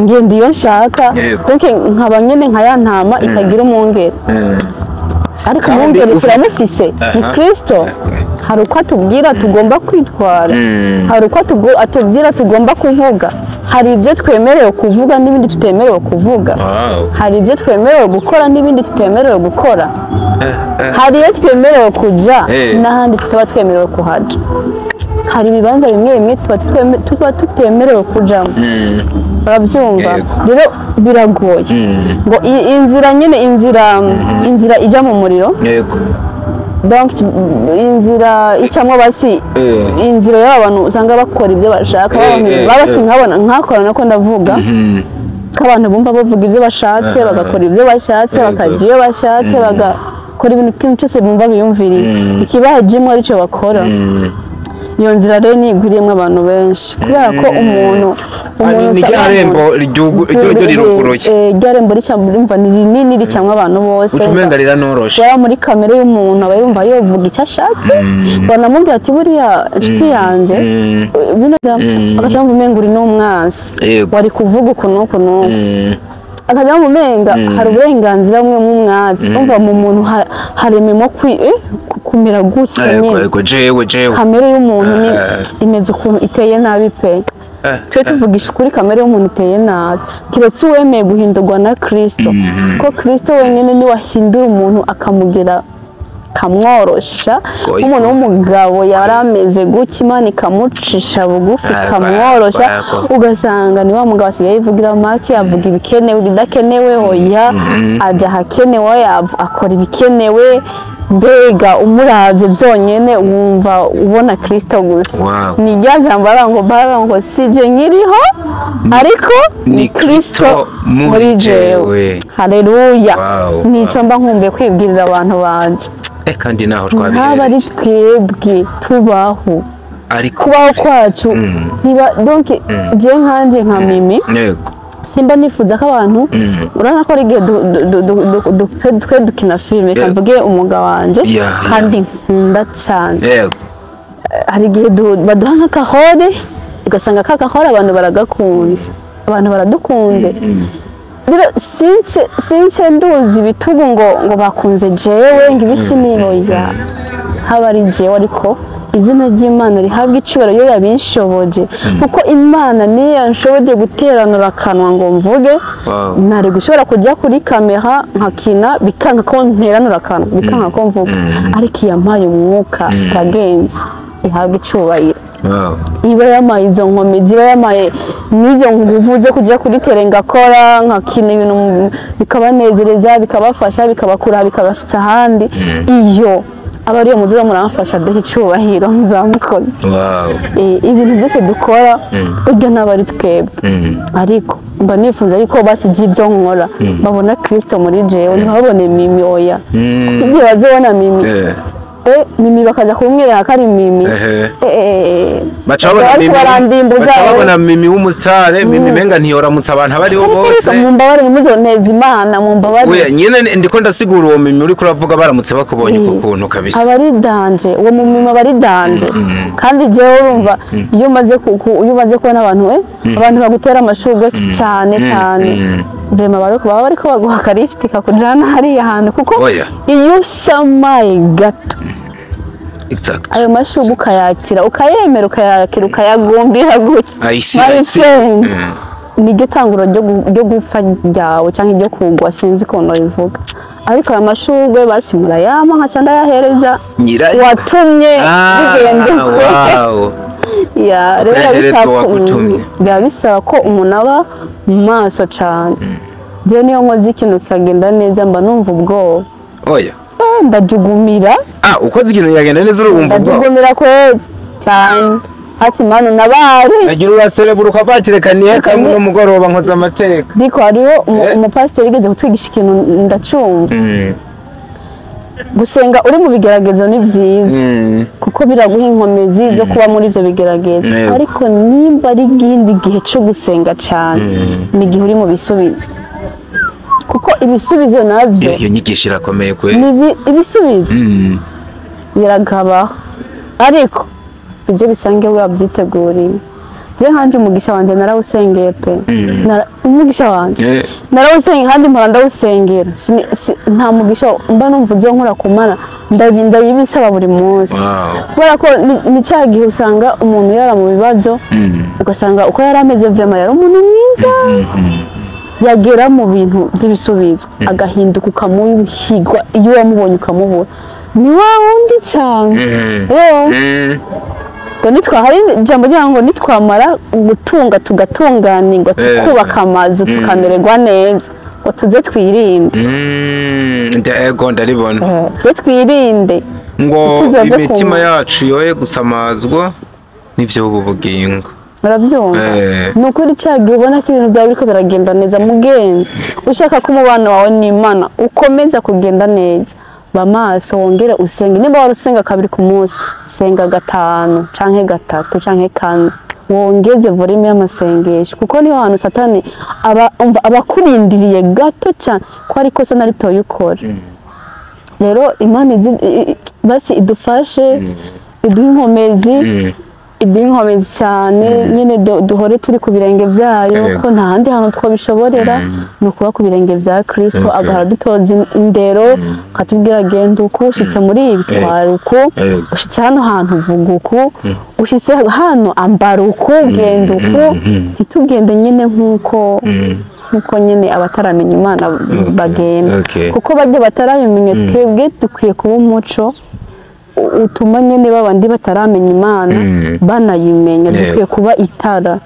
Ngenda iyo nshaka. Yego. Donc nkaba nyene nka ya ntama itagira umwungere. Ariko Kandi umwungere turamufise, ni Kristo. Hari uko atubwira tugomba kwitwara, hari uko atubwira tugomba kuvuga, hari ibyo twemerewe kuvuga n'ibindi tutemerewe kuvuga, hari ibyo twemerewe gukora n'ibindi tutemerewe gukora, hari iyo twemerewe kuja n'ahandi tutaba twemerewe kuhaja, hari ibibanza bimwe bimwe tuba tutemerewe kujamo. Urabyumva? Yego. Rero biragoye ngo inzira nyine, inzira ijya mu muriro, donc inzira icamwo basi, inzira y'abantu usanga bakora ibyo bashaka, baba sinkabona nkakora nako ndavuga ko abantu bumva bavuga ibyo bashatse, bagakora ibyo bashatse, bakajya iyo bashatse, bagakora ibintu kimwe cyose bumva biyumviriye, ikibajemo aricyo bakora. Iyo nzira rero ntigwiriyemo abantu benshi, kubera ko umuntu Ni usanga rya rembo ryo riruguruye. Rya rembo ricamwa ni rinini, ricamwa abantu bose. Uca umenga riranoroshe. Yaba muri kamere y'umuntu aba yumva yovuga icyo ashatse, banamubwira ati buriya inshuti yanjye, bino agaca yumva umenga uri n'umwansi, wari kuvuga uku n'uku n'uku, akajya yumva umenga hari uburenganzira bumwe mw'umwansi. Umva, mu muntu harememo kumera gutya nyine. Yego, jewe jewe. Kamere y'umuntu ni imeze ukuntu iteye nabi pe. Twe tuvugisha ukuri, kamere y'umuntu iteye nabi, keretse uwemeye guhindurwa na Kristo, ko Kristo wenyine niwe ahindura umuntu akamugira, akamworosha. Nk'umuntu w'umugabo yari ameze gutya, Imana ikamucisha bugufi, ikamworosha, ugasanga ni wa mugabo asigaye yivugira make, avuga ibikenewe, ibidakenewe oya, ajya ahakenewe, akora ibikenewe. Mbega umuravye byonyene wumva ubona Kristo gusa. Ni rya jambo baravuga ngo sije nkiriho, ariko ni Kristo muri jewe. Jewe. Haleluya! Nico mba nkumbuye kwibwirira abantu banje. Kandi naho Ntaba ari twabihereye. twebwe tubaho, Ariko kubaho kwacu ntiba, donc jewe nkanje nka Mimi, simba nifuza ko abantu, urabona ko ari igihe twe dukina filime, reka mvuge umwuga wanje kandi nkunda cyane, hari igihe baduha nk'akahore, ugasanga ka kahore abantu baragakunze, abantu baradukunze. Rero since nduzi ibitugu ngo bakunze jewe, ngo ibiki niboya, haba ari jewe, ariko izina ry'Imana rihabwa icyubahiro iyo yabinshoboje, kuko Imana niyo yanshoboje guteranura akanwa ngo mvuge. Ntari gushobora kujya kuri kamera nkakina, bikanka ko nteranura akanwa, bikanka ko mvuga, ariko iyampaye umwuka bagenzi ihabwa icyubahiro. Iba yamaye izo nkomezi, iba yamaye n'izo nguvu zo kujya kuri tere ngakora, nkakina ibintu bikabanezereza, bikabafasha, bikabakura, bikabashyitsa ahandi. Iyo aba ariyo muziba muramfasha duha icyubahiro nzamukoze. Ibintu byose dukora burya ntabwo ari twebwe, ariko mba nifuza yuko basi by'ibyo nkora babona Kristo muri jewe, ntibabone Mimi, oya. Kuko igihe bazobona Mimi, Mimi bakaza kumwereka ko ari Mimi, Baca babona bariko Mimi, barandimbuza, baca babona Mimi w'umusitare, Mimi menga ntiyoramutsa abantu abariho bose. Mumbabarire, muzoneza Imana, mumbabarire. Oya nyine ndiko ndasigura uwo Mimi uriko uravuga, baramutse bakubonye uko kuntu kabisa. Aba ari danger, uwo mumima aba ari danger. Kandi jewe urumva iyo umaze kubona abantu, abantu bagutera amashurwe cyane cyane, vraiment baba bariko baguha akarifiti kakujana hariya hantu, kuko Oya. iyo usamaye gato, ayo mashurwe ukayakira, ukayemera, ukayakira, ukayagumbira gutya, I see, my I see. friend, niryo tanguro ryo gupfa ryawe cyangwa iryo kugwa, sinzi ukuntu babivuga. Ariko aya mashurwe basi murayampa nkaca ndayahereza Nyirayo. watumye bigenda uko. Ya, rero biba Ukayahereza bisaba ko- uwagutumye. biba bisaba ko umuntu aba mu maso cyane. Njyewe niyo nkoze ikintu kikagenda neza mba numva ubwoba. Oya. Ndajugumira. Ukoze ikintu kiragenda neza urumva ubwoba. Ndajugumira kweli cyane, ati Mana nabare. Nagira uraserebura ukavatire niye kamwe no mugoroba nkoze amateka. Ariko hariho umupasitori yigeze kutwigisha ikintu ndacumva. Gusenga uri mu bigeragezo ni byiza, kuko biraguha inkomezi zo kuba muri ibyo bigeragezo, ariko nimba ari ikindi gihe cyo gusenga cyane ni igihe uri mu bisubizo, kuko ibisubizo nabyo Iyo nyigisho irakomeye kwe. ni ibisubizo biragabaho, ariko ibyo bisange wabyiteguriye. Je nkanje umugisha wanje narawusengeye pe. Umugisha wanje narawusengeye kandi mpora ndawusengera. Nta mugisha mba numva uzonkora kumara, ndabibisaba buri munsi. Kubera ko ni cya gihe usanga umuntu yara mu bibazo, ugasanga uko yari ameze vraiment yari umuntu mwiza, yagera mu bintu by'ibisubizo agahinduka, ukamuhigwa, iyo wamubonye ukamubura ni wa wundi cyane. Ngo hari ijambo ryaho ngo nitwamara gutunga tugatunganirwa, tukubaka amazu, tukamererwa neza, ngo tuze twirinde. Ego ndaribona. Tuze twirinde ngo imitima yacu yoye gusamazwa n'ivy'ubu bugingo. Urabyumva? Ni ukuri cya gihe ubona ko ibintu byawe biriko biragenda neza, mugenzi, ushaka ko umubano wawe n'Imana ukomeza kugenda neza, ba maso, wongere usenge. Niba wari usenga kabiri ku munsi, senga 5 canke 3 canke 4, wongeze volume y'amasengesho, kuko niho hantu Satani aba abakurindiriye gato cyane ko ari kosa naritoye ukora. Rero Imana basi idufashe, iduhe inkomezi, iduhe inkomezi cyane nyine, duhore turi ku birenge byayo, ko nta handi hantu twabishoborera ni ukuba ku birenge bya Kristo. Agahora dutoza indero, akatubwira genda uku, ushitse muri ibi twara uku, ushitse hano hantu vuga uku, ushitse hano ambara uku, genda uku, ntitugende nyine nk'uko nyine abataramenya Imana bagenda, kuko bajya batarabimenya. Twebwe dukwiye kuba umuco utuma nyine babandi bataramenya Imana banayimenya. Dukwiye kuba itara.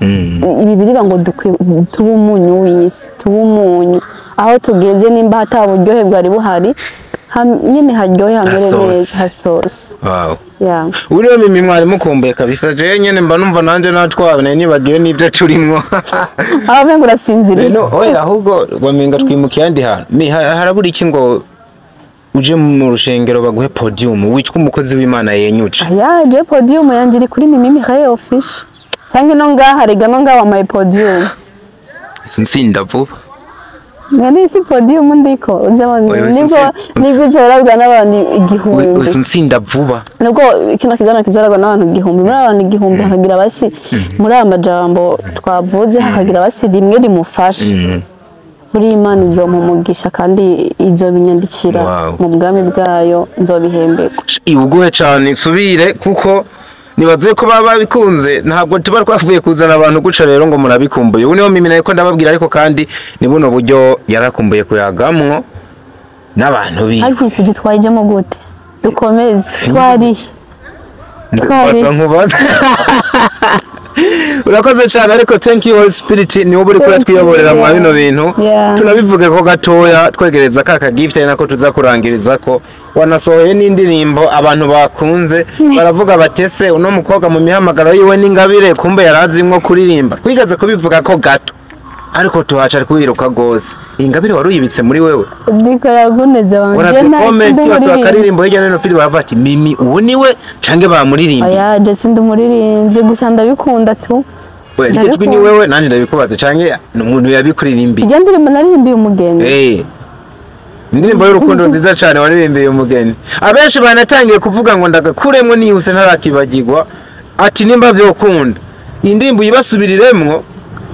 Ibi biriba ngo dukwiye tuba umunyu w'isi, tuba umunyu aho tugeze. Nimba hata buryohe bwari buhari, nyine haryohe, hamere neza, hasose. Wow. Uriyo Mimi mwari mukumbuye kabisa. Je nyene mba numva nanje natwabone nibagiwe n'ibyo turimwo. Aho mbe urasinziriye? No, oya, ahubwo wamenga twimukiye andi hantu. Mi harabura iki ngo uje mu rushengero baguhe podium witwa umukozi w'Imana yenyuce? Aya je podium yanje iri kuri Mimi Mireille Official. Cyangwa no ngaha rega no ngaha my podium. Sinsinda vuba. Nani si podium ndiko nibwo izorabwa n'abantu 1000. Sinsinda vuba. Nubwo kino kiganiro kizorabwa n'abantu 1000, muri abantu 1000 hakagira basi muri aya majambo twavuze hakagira basi rimwe rimufasha. Buri Imana izompumugisha kandi izobinyandikira mu bwami bwayo, nzobihemberwa. Ibuguhe cyane nsubire, kuko nibaze ko baba babikunze, ntabwo tuba twavuye kuzana abantu guca rero ngo murabikumbuye. Ubu niho Mimi nayo ndababwira, ariko kandi ni buno buryo yarakumbuye kuyagamwo n'abantu bi. Ariko isi twayijemo gute? Dukomeze twari. Nkubaza. Urakoze cyane, ariko thank you Holy Spirit, ni wowe uri kuratwiyoborera mwa bino bintu. Tunabivuge ko gatoya twegereza ka gift ari nako tuza kurangiriza ko wanasohoye n'indirimbo abantu bakunze, baravuga batese uno mukobwa mu mihamagaro yiwe n'ingabire, kumbe yarazimwo kuririmba. Twigaze kubivuga ko gato, ariko tuhaca ari kwiruka gose. Ingabire wari uyibitse muri wewe? Ndikora guneze wanje na comment yose bakaririmbo hirya no hino fili baravuga ati Mimi ubu niwe canke bamuririmba. Oya, je sindi umuririmbyi, gusa ndabikunda tu. We iryo ni wewe nanje ndabikubaza, canke umuntu yabikuririmbiye? Iryo ndirimbo naririmbiye umugeni. Indirimbo y'urukundo nziza cyane waririmbiye umugeni. Abenshi banatangiye kuvuga ngo ndagakuremwo nihuse ntarakibagirwa, ati nimba vyokunda indirimbo yibasubiriremwo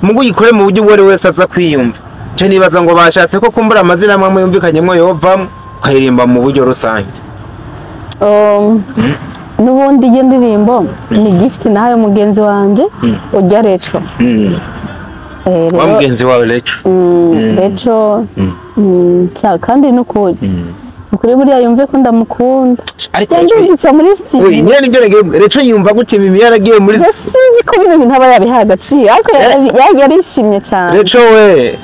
mugu yikore mu buryo uwo wese aza kwiyumva. Je nibaza ngo bashatse ko kumbura amazina amwe yumvikanyemwo yovamwo ukayirimba mu buryo rusange. Nubundi iyo ndirimbo ni gift nahaye mugenzi wanje ujya Reco. Wa mugenzi wawe Reco? Reco kandi nukuri ukuri buriya yumve ko ndamukunda. Ariko yandungitse muri studio. Oye, nyene Reco yumva gute Mimi yaragiye muri sinzi ko bino bintu aba yabihaye agaciro, ariko yarishimye cyane. Reco we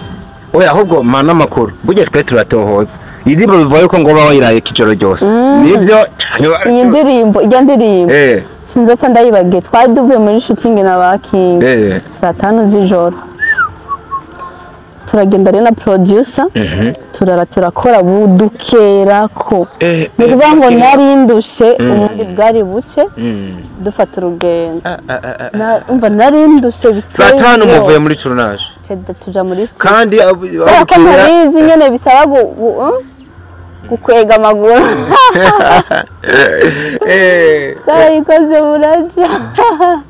oya, ahubwo mana makuru burya twe turatohoza. Iyi ndirimbo bivuga yuko ngo baba bayiraye kijoro ryose. Nivyo iyi ndirimbo, ijya ndirimbo sinzopfa ndayibagiye. Twari duvuye muri shooting na ba King saa 5 z'ijoro, turagenda rero na producer, turara turakora budukera ko ni ukuvuga ngo nari ndushe, ubundi bwari buke, dufata urugendo. Umva nari ndushe biteye. Saa 5 muvuye muri tournage tuja muri studio. Kandi abukira nyene bisaba Gukwega amaguru. Twarayikoze buraca.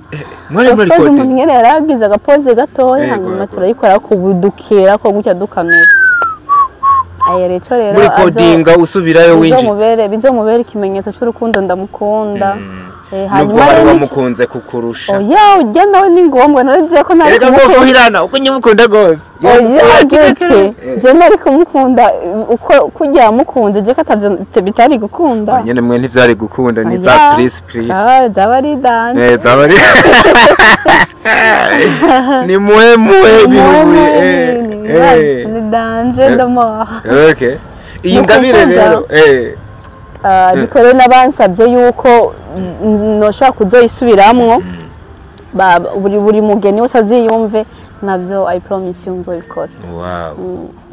Mwari muri Koze kote. Umuntu nyene yaragize agapoze gatoya, Yego, hanyuma yego. turayikora kubudukira ko gutya dukanura. Ayo rero rero Muri kodinga usubirayo winjitse. Bizomubere ikimenyetso c'urukundo ndamukunda. Nubwo Hanyuma bari rero bamukunze kukurusha. Oya, ujya nawe ni ngombwa naragiye ko ntari Erega ngo kumukunda. fuhirana uko nyamukunda gose. Oya, gute je nari kumukunda uko kujya mukunze je katavyo bitari gukunda. Nyene mwe ntivyari gukunda ni za Oya. please please. Ah, zaba ari dance. Zaba ari ni muhe muhe bihuye. Ni danger de mort. Okay. Iyi Ni ngabire ukuvuga- rero Ariko rero n'abansabye yuko noshobora kuzoyisubiramwo, buri mugeni wese aziyumve nabyo, I promise you nzobikora.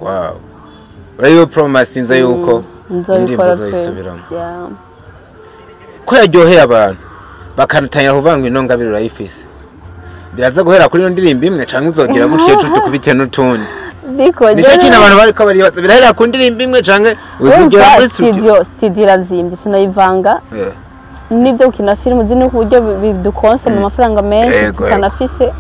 Wow. Urayo promise nza yuko indirimbo Nzobikora pe. uzoyisubiramo. Yeah. Ko yaryoheye abantu bakanatangira kuvuga ngo ino ngabire urayifise. Biraza guhera kuri ino ndirimbo imwe canke uzogira gutyo ejo dukubite n'utundi? Biko Nicyo kintu abantu bariko baribaza, birahera ku ndirimbo imwe canke uzigera urumva muri studio? Studio irazimbye, sinayivanga n'ibyo gukina filime, uzi n'uburyo bidukonsoma amafaranga menshi Yego, yego. tutanafise,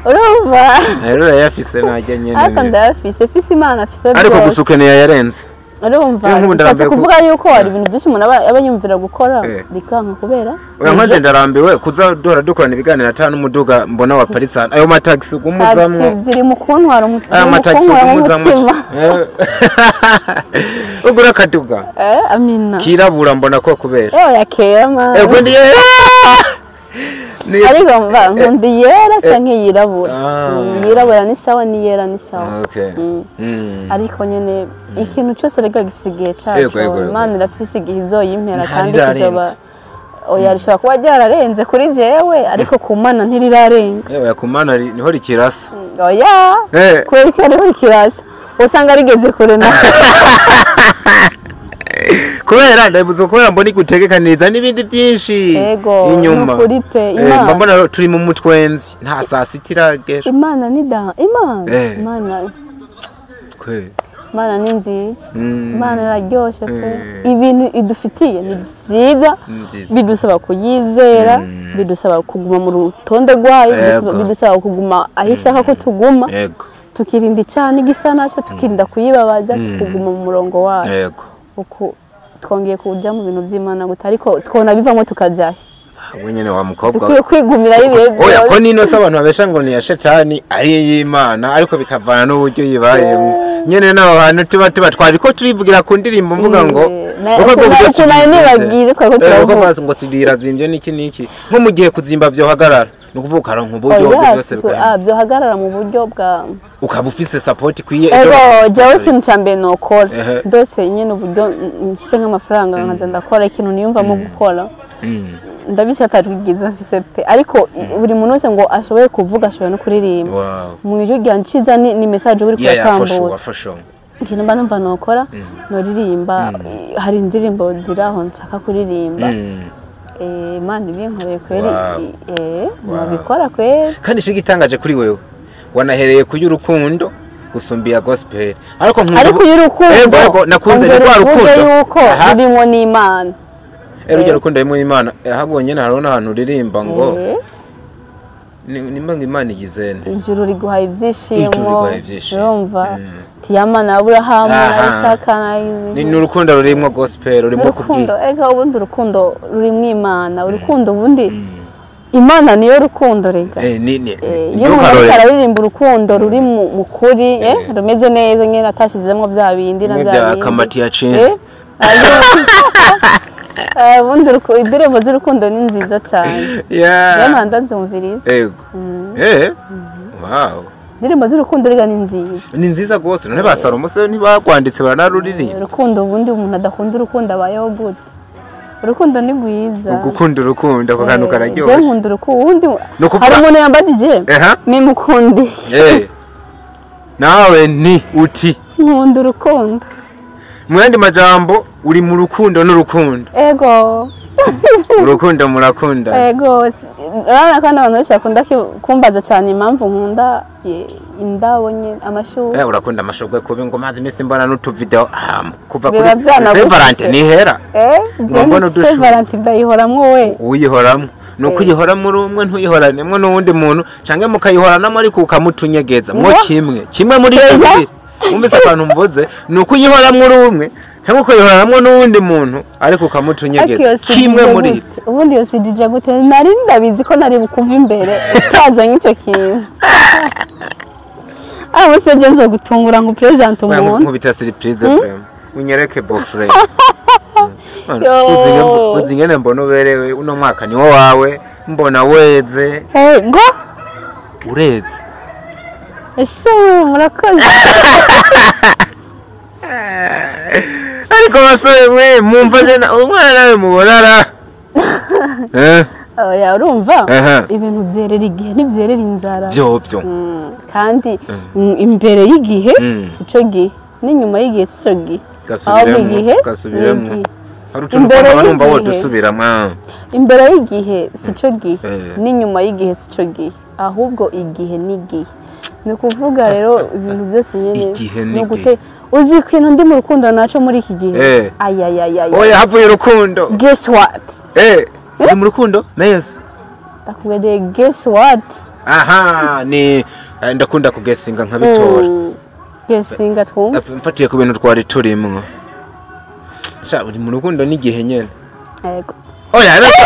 urumva? Rero urayafise najya nyene. Ariko ndayafise, fise Imana afise Ariko byose. gusa ukeneye yarenze. Urumva, Iyo nkunda nshatse ndambiwe kuvuga yuko hari ibintu byinshi umuntu aba yumvira gukora bikanka kubera Oya, nkaje ndarambiwe kuza duhora dukorana ibiganiro ata n'umuduga mbona waparitse ahantu. Ayo matagisi ugumuzamwo. Taxi ziri mu kuntwara Aya mu matagisi kuntwara ugumuzamwo. umutima. Ugura akaduga Amina. kirabura mbona ko kubera. Oya, kera man. Ego ndiye. Ariko mva nkunda iyera canke yirabura. Ah. Yirabura ni sawa, n'iyera ni sawa. Okay. Ariko nyene ikintu cyose rega gifise igihe caco. Yego, yego, yego. Imana irafise igihe izoyimpera kandi Ntarirarenga. kizoba. Oya, rishobora kuba ryararenze kuri jewe, ariko ku Mana ntirirarenga. Yewe, ku Mana niho rikirasa. Oya, kubera ko ariho rikirasa usanga rigeze kure na Kubera ndabivuze, kubera mbona igutegekaniriza n'ibindi byinshi Ego, inyuma. nukuri pe, Imana. Mba mbona turi mu mutwenzi nta saa sita iragera. Imana ni da Imana. Imana. Kwe. Imana ni nziza. Imana iraryoshe pe. Eh. Ibintu idufitiye ni byiza. Ni byiza. Bidusaba kuyizera, bidusaba kuguma mu rutonde rwayo, bidusaba kuguma aho ishaka ko tuguma, tukirinda icyaha n'igisa nacyo, tukirinda kuyibabaza, tukuguma mu murongo wayo. Uku twongeye kuja mu bintu by'Imana guta, ariko twona bivamo tukajahe? We nyene wa mukobwa. Dukwiye kwigumirayo ibihe Oya, ko byose. nino se abantu babesha ngo ni iya shetani ari iy'Imana, ariko bikavana n'uburyo yibayemo nyene n'aho hantu tuba twariko turivugira ku ndirimbo mvuga ngo uko ubwo buryo ukuntu nari studio nibagije twari ko uko turavuga. bazi ngo studio irazimbye n'iki n'iki, nko mu gihe kuzimba vyohagarara, ni ukuvuga ukaronka uburyo Oya, byose bikahenda. Byohagarara mu buryo bwa Ukaba ufise support ikwiye. Ego, jewe ikintu ca mbere nokora, byose nyene uburyo mfise nk'amafaranga, nkaza ndakora ikintu niyumvamo gukora. Ndabizi ko atari bwiza mfise pe, ariko buri muntu wese ngo ashoboye kuvuga ashoboye no kuririmba. Mu ijwi rya nciza ni message uri Yeah, for sure. kuratambutsa. For sure. Ikintu mba numva nokora, noririmba. Hari indirimbo ziri aho nshaka kuririmba. Imana ibinkoreye kweri, nobikora kweri. Kandi ishiga itangaje kuri wewe, wanahereye ku y'urukundo gusumba iya gospel, ariko nkunda Ariko y'urukundo Ego, ego, nakunze ni ongera rwa uvuge rukundo yuko rurimo n'Imana. Rujya rukundo harimo Imana. Ahubwo nyine hariho n'ahantu uririmba ngo nimba ngo Imana igize nte? Ijuru riguhaye ibyishimo. Ijuru riguhaye ibyishimo. Urumva tiyama na Aburahamu na Isaka na Ni urukundo rurimo gospel, rurimo Urukundo kubwira. Ega ubundi urukundo rurimo Imana, urukundo ubundi Imana niyo rukundo rega. Ni Iyo umuntu ariko araririmba urukundo ruri mu kuri, rumeze neza nyine, atashizemo bya bindi na Bimwe bya bya bindi. Kamati ya Cina. Ubundi indirimbo z'urukundo ni nziza cyane. Rero nkanda nzumviriza. Ego. Wow. Indirimbo z'urukundo rega ni nziza. Ni nziza rwose. None ba Salomo se ntibakwanditse baranaruririmba? Urukundo ubundi, umuntu adakunda urukundo abayeho gute? Urukundo ni rwiza. Gukunda urukundo, ako kantu Je kararyoshye. nkunda urukundo ubundi. Ni ukuvuga- Hari umuntu yambajije nimukundi. Nawe ni uti Nkunda urukundo. Mu yandi majambo uri mu rukundo n'urukundo. Ego. Urukundo murakunda. Ego. Urabona ko abantu benshi bakunda kumbaza cyane impamvu nkunda indabo nyine, amashurwe. Urakunda amashurwe kubi, ngo maze iminsi mbona n'utuvideo kuva kuri Biba byanagushije. Saint Valentin nihera. Jewe Mbona udushurwe. Saint Valentin ndayihoramwo we. Uyihoramwo ni uko uyihoramwo uri umwe, ntuyihoranemwo n'uwundi muntu, canke mukayihoranamo ariko ukamutunyegeza mwo. Ngo? Kimwe muri ivyo Eza? bibiri. Wumvise akantu mvuze? Ni uko uyihoramwo uri umwe cyangwa ukayihoranamwo n'uwundi muntu ariko Ariko ukamutunyegeza. iyo Kimwe CDJ muri gute? Ubundi iyo CDJ gute? Nari ndabizi ko nari bukuva imbere utazanye icyo kintu. Ah, bose nje nzogutungura ngo present Oya, umuntu. nkubita surprise vraiment, unyereke beau-frère. Yo. Uzi ingene mbona uberewe? Uno mwaka niwo wawe, mbona weze. Ngo? Ureze. Ese we, murakoze. Ariko basore mwe mumva je umwana nawe mubonara. Oya, urumva, Aha. ibintu byerera igihe, ntibyerera inzara. Vyovyo. Kandi imbere y'igihe sico gihe, n'inyuma y'igihe sico gihe, ahubwo Gasubiremwo, igihe gasubiremwo. ni igihe. Hari utuntu Imbere twaba numva y'igihe. wodusubiramwo. Imbere y'igihe sico gihe, n'inyuma y'igihe sico gihe, ahubwo igihe n'igihe. Ni ukuvuga rero ibintu byose nyine Igihe ni n'igihe. Uzi ikintu ndi mu rukundo naco muri iki gihe? Ayayayaya. Oya, havuye urukundo. Guess what? Uri mu rukundo neza. Ndakubwiye, guess what? Aha ni ndakunda kugesinga nkabitora. Guessinga twumva. Mfatiye ku bintu twari turimwo, sha uri mu rukundo n'igihe nyene. Yego. Oya reka,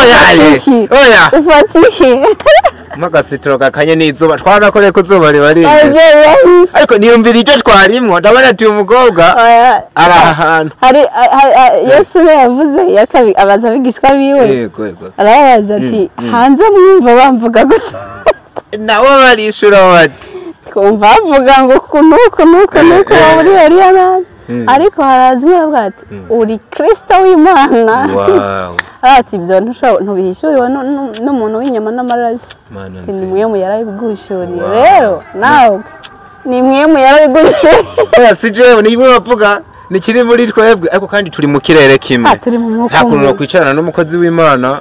oya ye, oya. Ufata iki? Mpagasitiro gakanye n'izuba, twarakoreye ko izuba riba rinyishe. Ababyeyi bahise. Ariko niyumvira ibyo twarimwo, ndabona ati uyu mukobwa Oya. ari aha hantu. Hari Yesu niwe yavuze, abaza abigishwa biwe, Yego. arababaza ati: "Hanze mwumva bamvuga gute?" Nabo barishura bati: "Twumva bavuga ngo uku nuku nuku nuku, wowe uri Eliya nabi." Ariko haraza umwe aravuga ati: "Uri Kristo w'Imana." Wow. Ati: "Ibyo ntubihishuriwe n'umuntu w'inyama n'amaraso." Mana Ati: "Ni nzima. mwe mu yarabiguhishuriye." Wow. Rero nawe ni mwe mu yarabiguhishuriye. Oya, si jewe, ni bimwe bavuga ni kiri muri twebwe, ariko kandi turi mu kirere kimwe. Ah, turi mu mwuka Nta kuntu umwe. nokwicarana n'umukozi w'Imana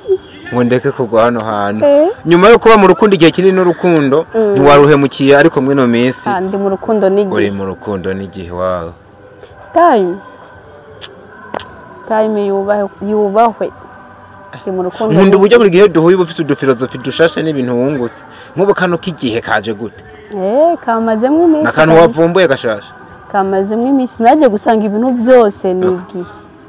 ngo ndeke kugwa hano hantu. Eh. Nyuma yo kuba mu rukundo igihe kinini, n'urukundo ntiwaruhemukiye, ariko mwino minsi Ah, ndi mu rukundo uri n'igihe. mu rukundo n'igihe wawe. Time, time yubahwe, yubahwe. Ndi mu rukundo Nkunda uburyo n'igihe. buri gihe duhuye uba ufise udufilozofi dushashe n'ibintu wungutse. Nk'ubu kano k'igihe kaje gute? Kamazemo iminsi. N'akantu Kabisa. wavumbuye gashasha. Kamazemo iminsi. Naje gusanga ibintu byose ni igihe.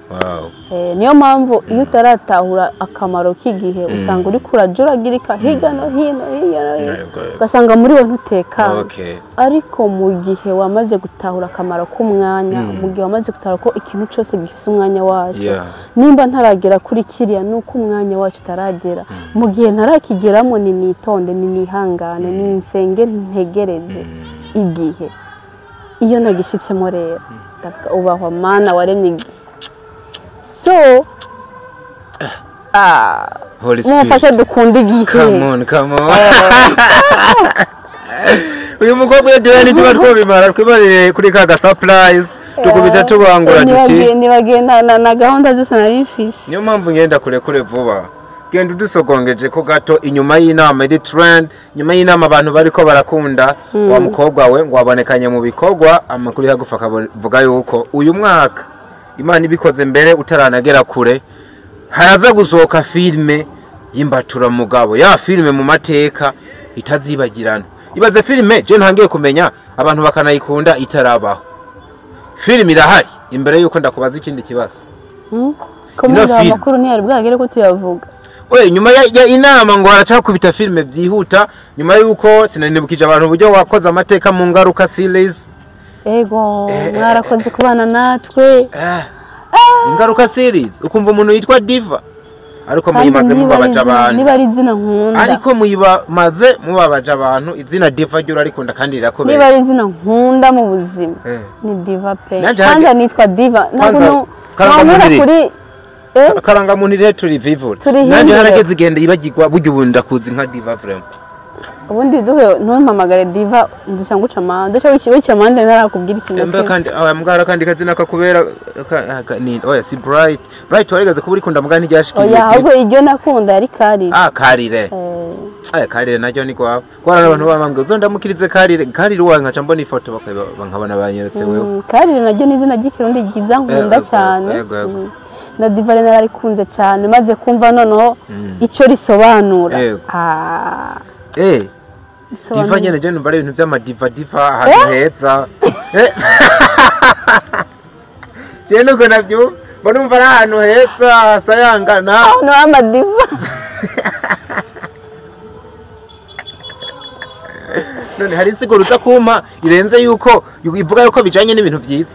Wow. Niyo mpamvu iyo utaratahura akamaro k'igihe, usanga uri kurajuragirika hirya no hino, hirya no hino, Yego. ugasanga muri we ntutekanye. Ariko mu gihe wamaze gutahura akamaro k'umwanya, mu gihe wamaze gutahura ko ikintu cyose gifite umwanya wacyo, nimba ntaragera kuri kiriya ni uko umwanya wacu utaragera. Mu gihe ntarakigeramo, ni nitonde, ni nihangane, ni nsenge, ntegereze igihe. Iyo nagishyitsemo rero ndavuga: "Ubahwa Mana waremye igihe." So Holy Spirit. mumufashe dukunde igihe. Come on, come on. Uyu mukobwa iyo duhuye ntituba twobimara, twibarire kuri ka ga surprise tukubita tubangura duti. Nibagiwe na gahunda zose nari mfise. Niyo mpamvu ngenda kure kure vuba. Genda udusogongeje ko gato inyuma y'inama iri trend, nyuma y'inama abantu bariko barakunda wa mukobwa we ngo wabonekanye mu bikorwa. Amakuru yagufa akavuga yuko uyu mwaka Imana ibikoze mbere utaranagera kure, haraza gusohoka filime y'imbaturamugabo, ya filime mu mateka itazibagirana. Ibaze filime je ntangiye kumenya abantu bakanayikunda itarabaho. Filime irahari. Imbere yuko ndakubaza ikindi kibazo, Ko Ino muri film. amakuru ntiyari bwagere ko tuyavuga. We nyuma ya inama ngo haracakubita filime byihuta, nyuma yuko sinanibukije abantu uburyo wakoze amateka mu Ngaruka series. Ego, mwarakoze kubana natwe. Ingaruka series, ukumva umuntu yitwa Diva, ariko Kandi muyimaze niba ari mubabaje abantu. Niba ari izina nkunda. Ariko muyimaze mubabaje abantu. Izina Diva ryo urarikunda kandi Niba rirakobera. ari izina nkunda mu buzima, ni Diva pe. Nanje Kwanza nitwa Diva, ntabwo Kwanza, ntankura karangamuntu. kuri Karangamuntu rero turi vivure. Turihindure. Nanjye harageze igenda yibagirwa burya, ubu ndakuzi nka Diva vraiment. Ubundi duhe ntumpamagare Diva, ndusha nguca amande, ndusha wica amande ntarakubwira ikintu. Mbe kandi aya mbwara kandi kazina kakubera ni oya si Bright. Bright warigeze kuba urikunda mbwa ntiryashikiye. Oya, ahubwo iryo nakunda yari Karire. Ah, Karire. Aya Karire naryo ni kwawe. Kwara abantu bamambwe uzondamukirize Karire. Karire wawe nkaca mbona ifoto bakabona banyeretse wewe. Karire naryo ni izina ry'ikirundi ryiza nkunda cyane. Na Diva rero narikunze cyane maze kumva noneho icyo risobanura. Diva nyene je numva ari ibintu by'amadiva diva ahantu heza. Je nuko navyo mbona ari ahantu heza hasayangana. Ahantu h'amadiva. None hari insiguro uza kumpa irenze yuko ivuga yuko bijanye n'ibintu vyiza.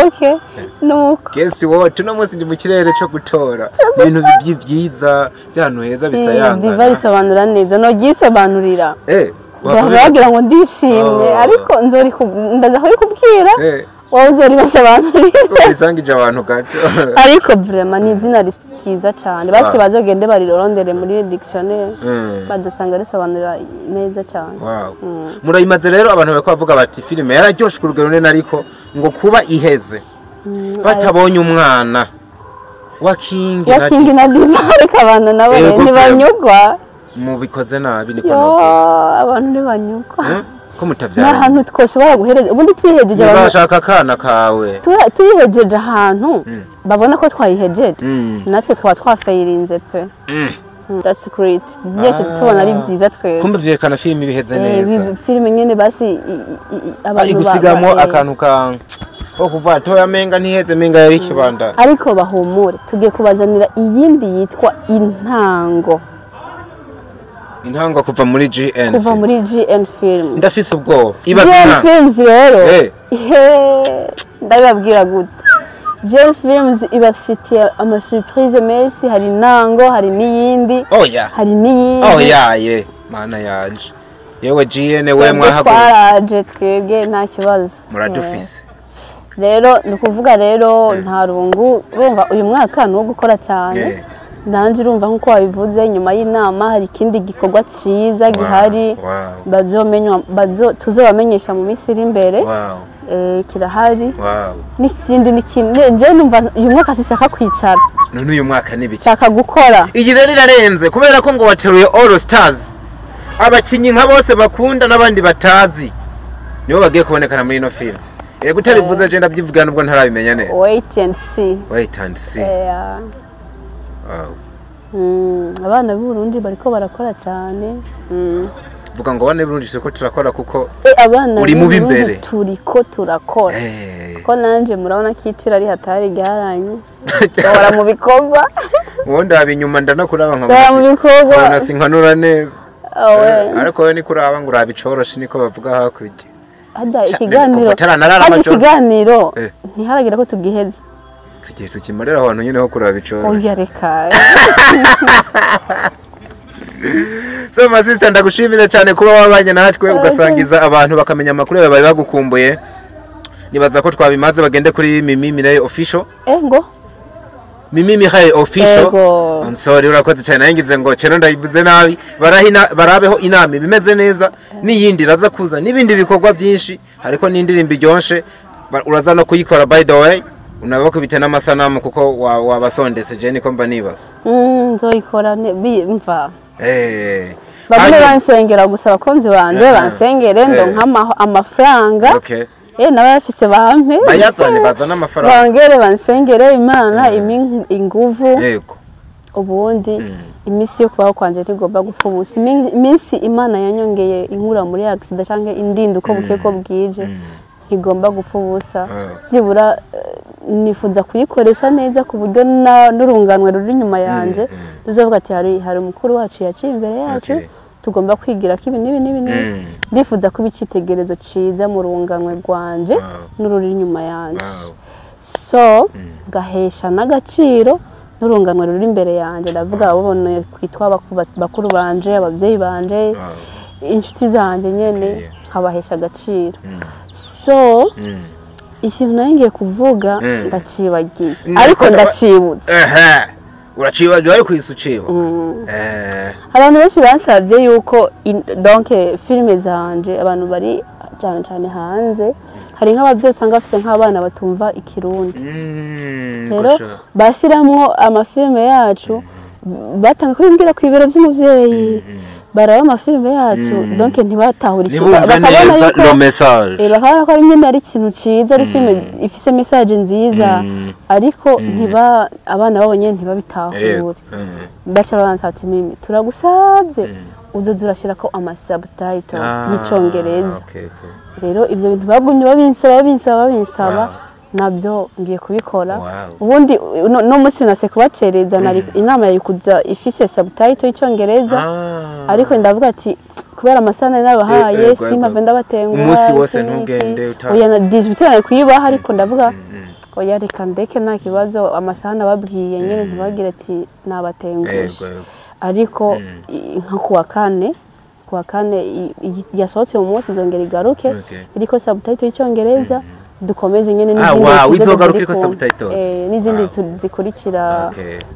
Okay, nuko. Guess what? Tuno munsi ndi mu kirere cyo gutora ibintu byiza by'ahantu heza bisayangana. Diva risobanura neza, no gisobanurira. Bagira ngo ndishimye ariko nzori ndaza kuri kubwira. Wowe nzori basobanurira. Ubisangije abantu gato. Ariko vraiment ni izina ryiza cyane. Basi bazogende barirondere muri dictionnaire. Badusanga risobanura neza cyane. Wow. Murayimaze rero abantu bariko bavuga bati filime yararyoshe ku rugero runini ariko ngo kuba iheze batabonye umwana wa King na Diva, ariko abantu nabo ntibanyugwa. Mubikoze nabi niko navuga. Abantu ntibanyugwa. Ko mutavyara. Ahantu twoshobora guhereza ubundi twihejeje abantu bashaka akana kawe. Tuyihejeje ahantu babona ko twayihejeje. Natwe twaba twafayirinze pe. That's great. Byose tubona ari byiza twese. Kumbe vyerekana filime ibiheze neza. Filime nyene basi abantu igusigamo akantu ka ko kuva toya menga ntiheze menga yari kibanda. Ariko bahumure tugiye kubazanira iyindi yitwa Intango. Intango kuva muri GN. Kuva muri GN Films. Ndafise ubwoba. Ibaza GN Films rero. Ndababwira gute. GN Films ibafitiye ama surprise menshi, hari intango, hari n'iyindi. Oya. Hari n'iyindi. Oya ye, mana yanje. Yewe GN we mwahagurutse. Twaraje twebwe nta kibazo. Muradufise. Rero ni ukuvuga rero nta rungu, urumva uyu mwaka ni uwo gukora cyane. Nanje urumva nkuko wabivuze nyuma y'inama hari ikindi gikorwa cyiza gihari bazomenywa tuzobamenyesha mu minsi iri imbere. Kirahari. N'ikindi n'ikindi nje numva uyu mwaka sishaka kwicara. None uyu mwaka ni biki? Shaka gukora. Iyi rero irarenze kubera ko ngo wateruye All Stars. Abakinyi nka bose bakunda n'abandi batazi nibo bagiye kubonekana muri ino film. Yego utarivuze je ndabyivuga nubwo ntarabimenya neza. Wait and see. Wait and see. Wow. Abana b'u Burundi bariko barakora cyane. Vuga ngo abana b'u Burundi siko turakora kuko abana uri mu bimbere turiko turakora. Ko nanje murabona kitira ari hatari garanye. Bahora mu bikorwa. Uwo ndaba inyuma ndanakuraba nka mu sinkanura neza. Ariko we ni kuraba ngo urabicoroshe niko bavuga hakurya. Ada ikiganiro. Ikiganiro ntiharagira ko tugiheza. Tugiye tukimarira ahantu nyine ho kuraba icoro. Oya reka. So masista ndagushimira cyane kuba wabanye natwe ugasangiza abantu bakamenya amakuru yawe bari bagukumbuye. Nibaza ko twabimaze bagende kuri Mimi Mireille Official. Ngo Mimi Mireille Official. I'm sorry urakoze cyane nangize ngo cero ndayivuze nabi. Barahina barabeho inama bimeze neza n'iyindi raza kuza n'ibindi bikorwa byinshi hariko n'indirimbo iryonshe uraza no kuyikora by the way. Unabakubita n'amasanamu kuko wabasondese je niko mba nibaza. Nzoyikora mva. Bamwe bansengera gusa abakunzi banje bansengere ndonka amafaranga. Okay. N'abayafise bampe. Bayazane bazana amafaranga. Bangere bansengere Imana inguvu. Yego. Ubundi iminsi yo kubaho kwanje ntigomba gupfa ubusa. Iminsi Imana yanyongeye inkura muri accident canke indinda uko buke ko bwije. Ntigomba gupfa ubusa. Byibura nifuza kuyikoresha neza ku buryo n'urunganwe ruri inyuma yanje ruzovuga ati hari umukuru wacu yaciye imbere yacu tugomba kwigira ko ibi n'ibi n'ibi. Ndifuza kuba icyitegererezo ciza mu runganwe rwanje n'ururi inyuma yanje. So gahesha n'agaciro n'urunganwe ruri imbere yanje. Ndavuga ababona kwitwa bakuru banje, abavyeyi banje, inshuti zanje nyene nkabahesha agaciro. So ikintu nari ngiye kuvuga ndacibagiye ariko ndacibutse. Uracibagiwe ariko isuciwe. Abantu benshi bansabye yuko donc filime zanje abantu bari cyane cyane hanze, hari nk'abavyeyi usanga bafise nk'abana batumva ikirundi. Rero bashiramwo amafilime yacu, batanga kubimbwira ku ibero by'umuvyeyi, baraba amafilime yacu, donc ntibatahura ikintu, bakabona yuko le message, bakabona ko ari nyine ari ikintu ciza, ari filime ifise message nziza, ariko ntiba abana babo nyene ntibabitahure. Baca babanza ati mimi turagusabye uzoza urashirako ama subtitle y'icongereza. Rero ivyo bintu bagumye babinsaba nabyo ngiye kubikora. Ubundi no musi nase kubacereza, nari inama yari kuza ifise subtitle y'icongereza, ariko ndavuga ati kubera amasana nabahaye simpave ndabatenguha umunsi wose ntugende oya na 18 nari kuyibaha, ariko ndavuga oya reka ndeke nta kibazo, amasaha nababwiye nyene ntibagire ati nabatengushe. Ariko nka kuwa kane yasohotse mu munsi izongera igaruke iriko subtitle y'icongereza, dukomeze nyene n'izindi zikurikira.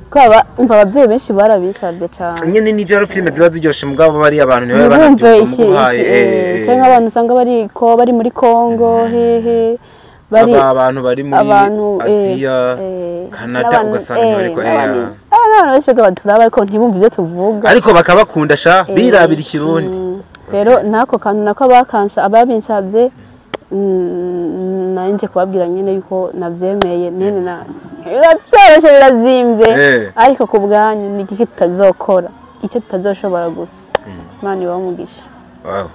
Kwaba umva abavyeyi benshi barabisabye cyane nyene n'ivyo ari filime ziba ziryoshe, mugabo bari abantu ntibabe banabyumva cyangwa abantu usanga bari ko bari muri Kongo hehe, bari abantu bari muri Aziya, Canada, ugasanga bari ko abantu benshi baturaba ariko ntibumve ivyo tuvuga, ariko bakabakunda sha birabira ikirundi. Rero nako kantu nako abakansa ababinsabye nanje kubabwira nyene yuko navyemeye nene na biratoroshe birazimvye, ariko ku bwanyu ni iki tutazokora icyo tutazoshobora gusa. Imana ibahe. Wow,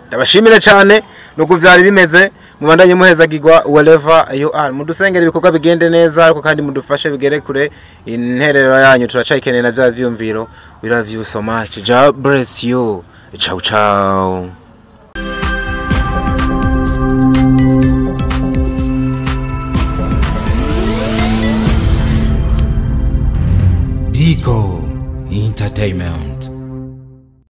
ndabashimire cyane nuko vyari bimeze, mubandanye muhezagirwa wherever you are, mudusengera ibikorwa bigende neza, ariko kandi mudufashe bigere kure. Intererero yanyu turacayikeneye na vya vyumviro. We love you so much. God bless you. Ciao ciao. Digo Entertainment.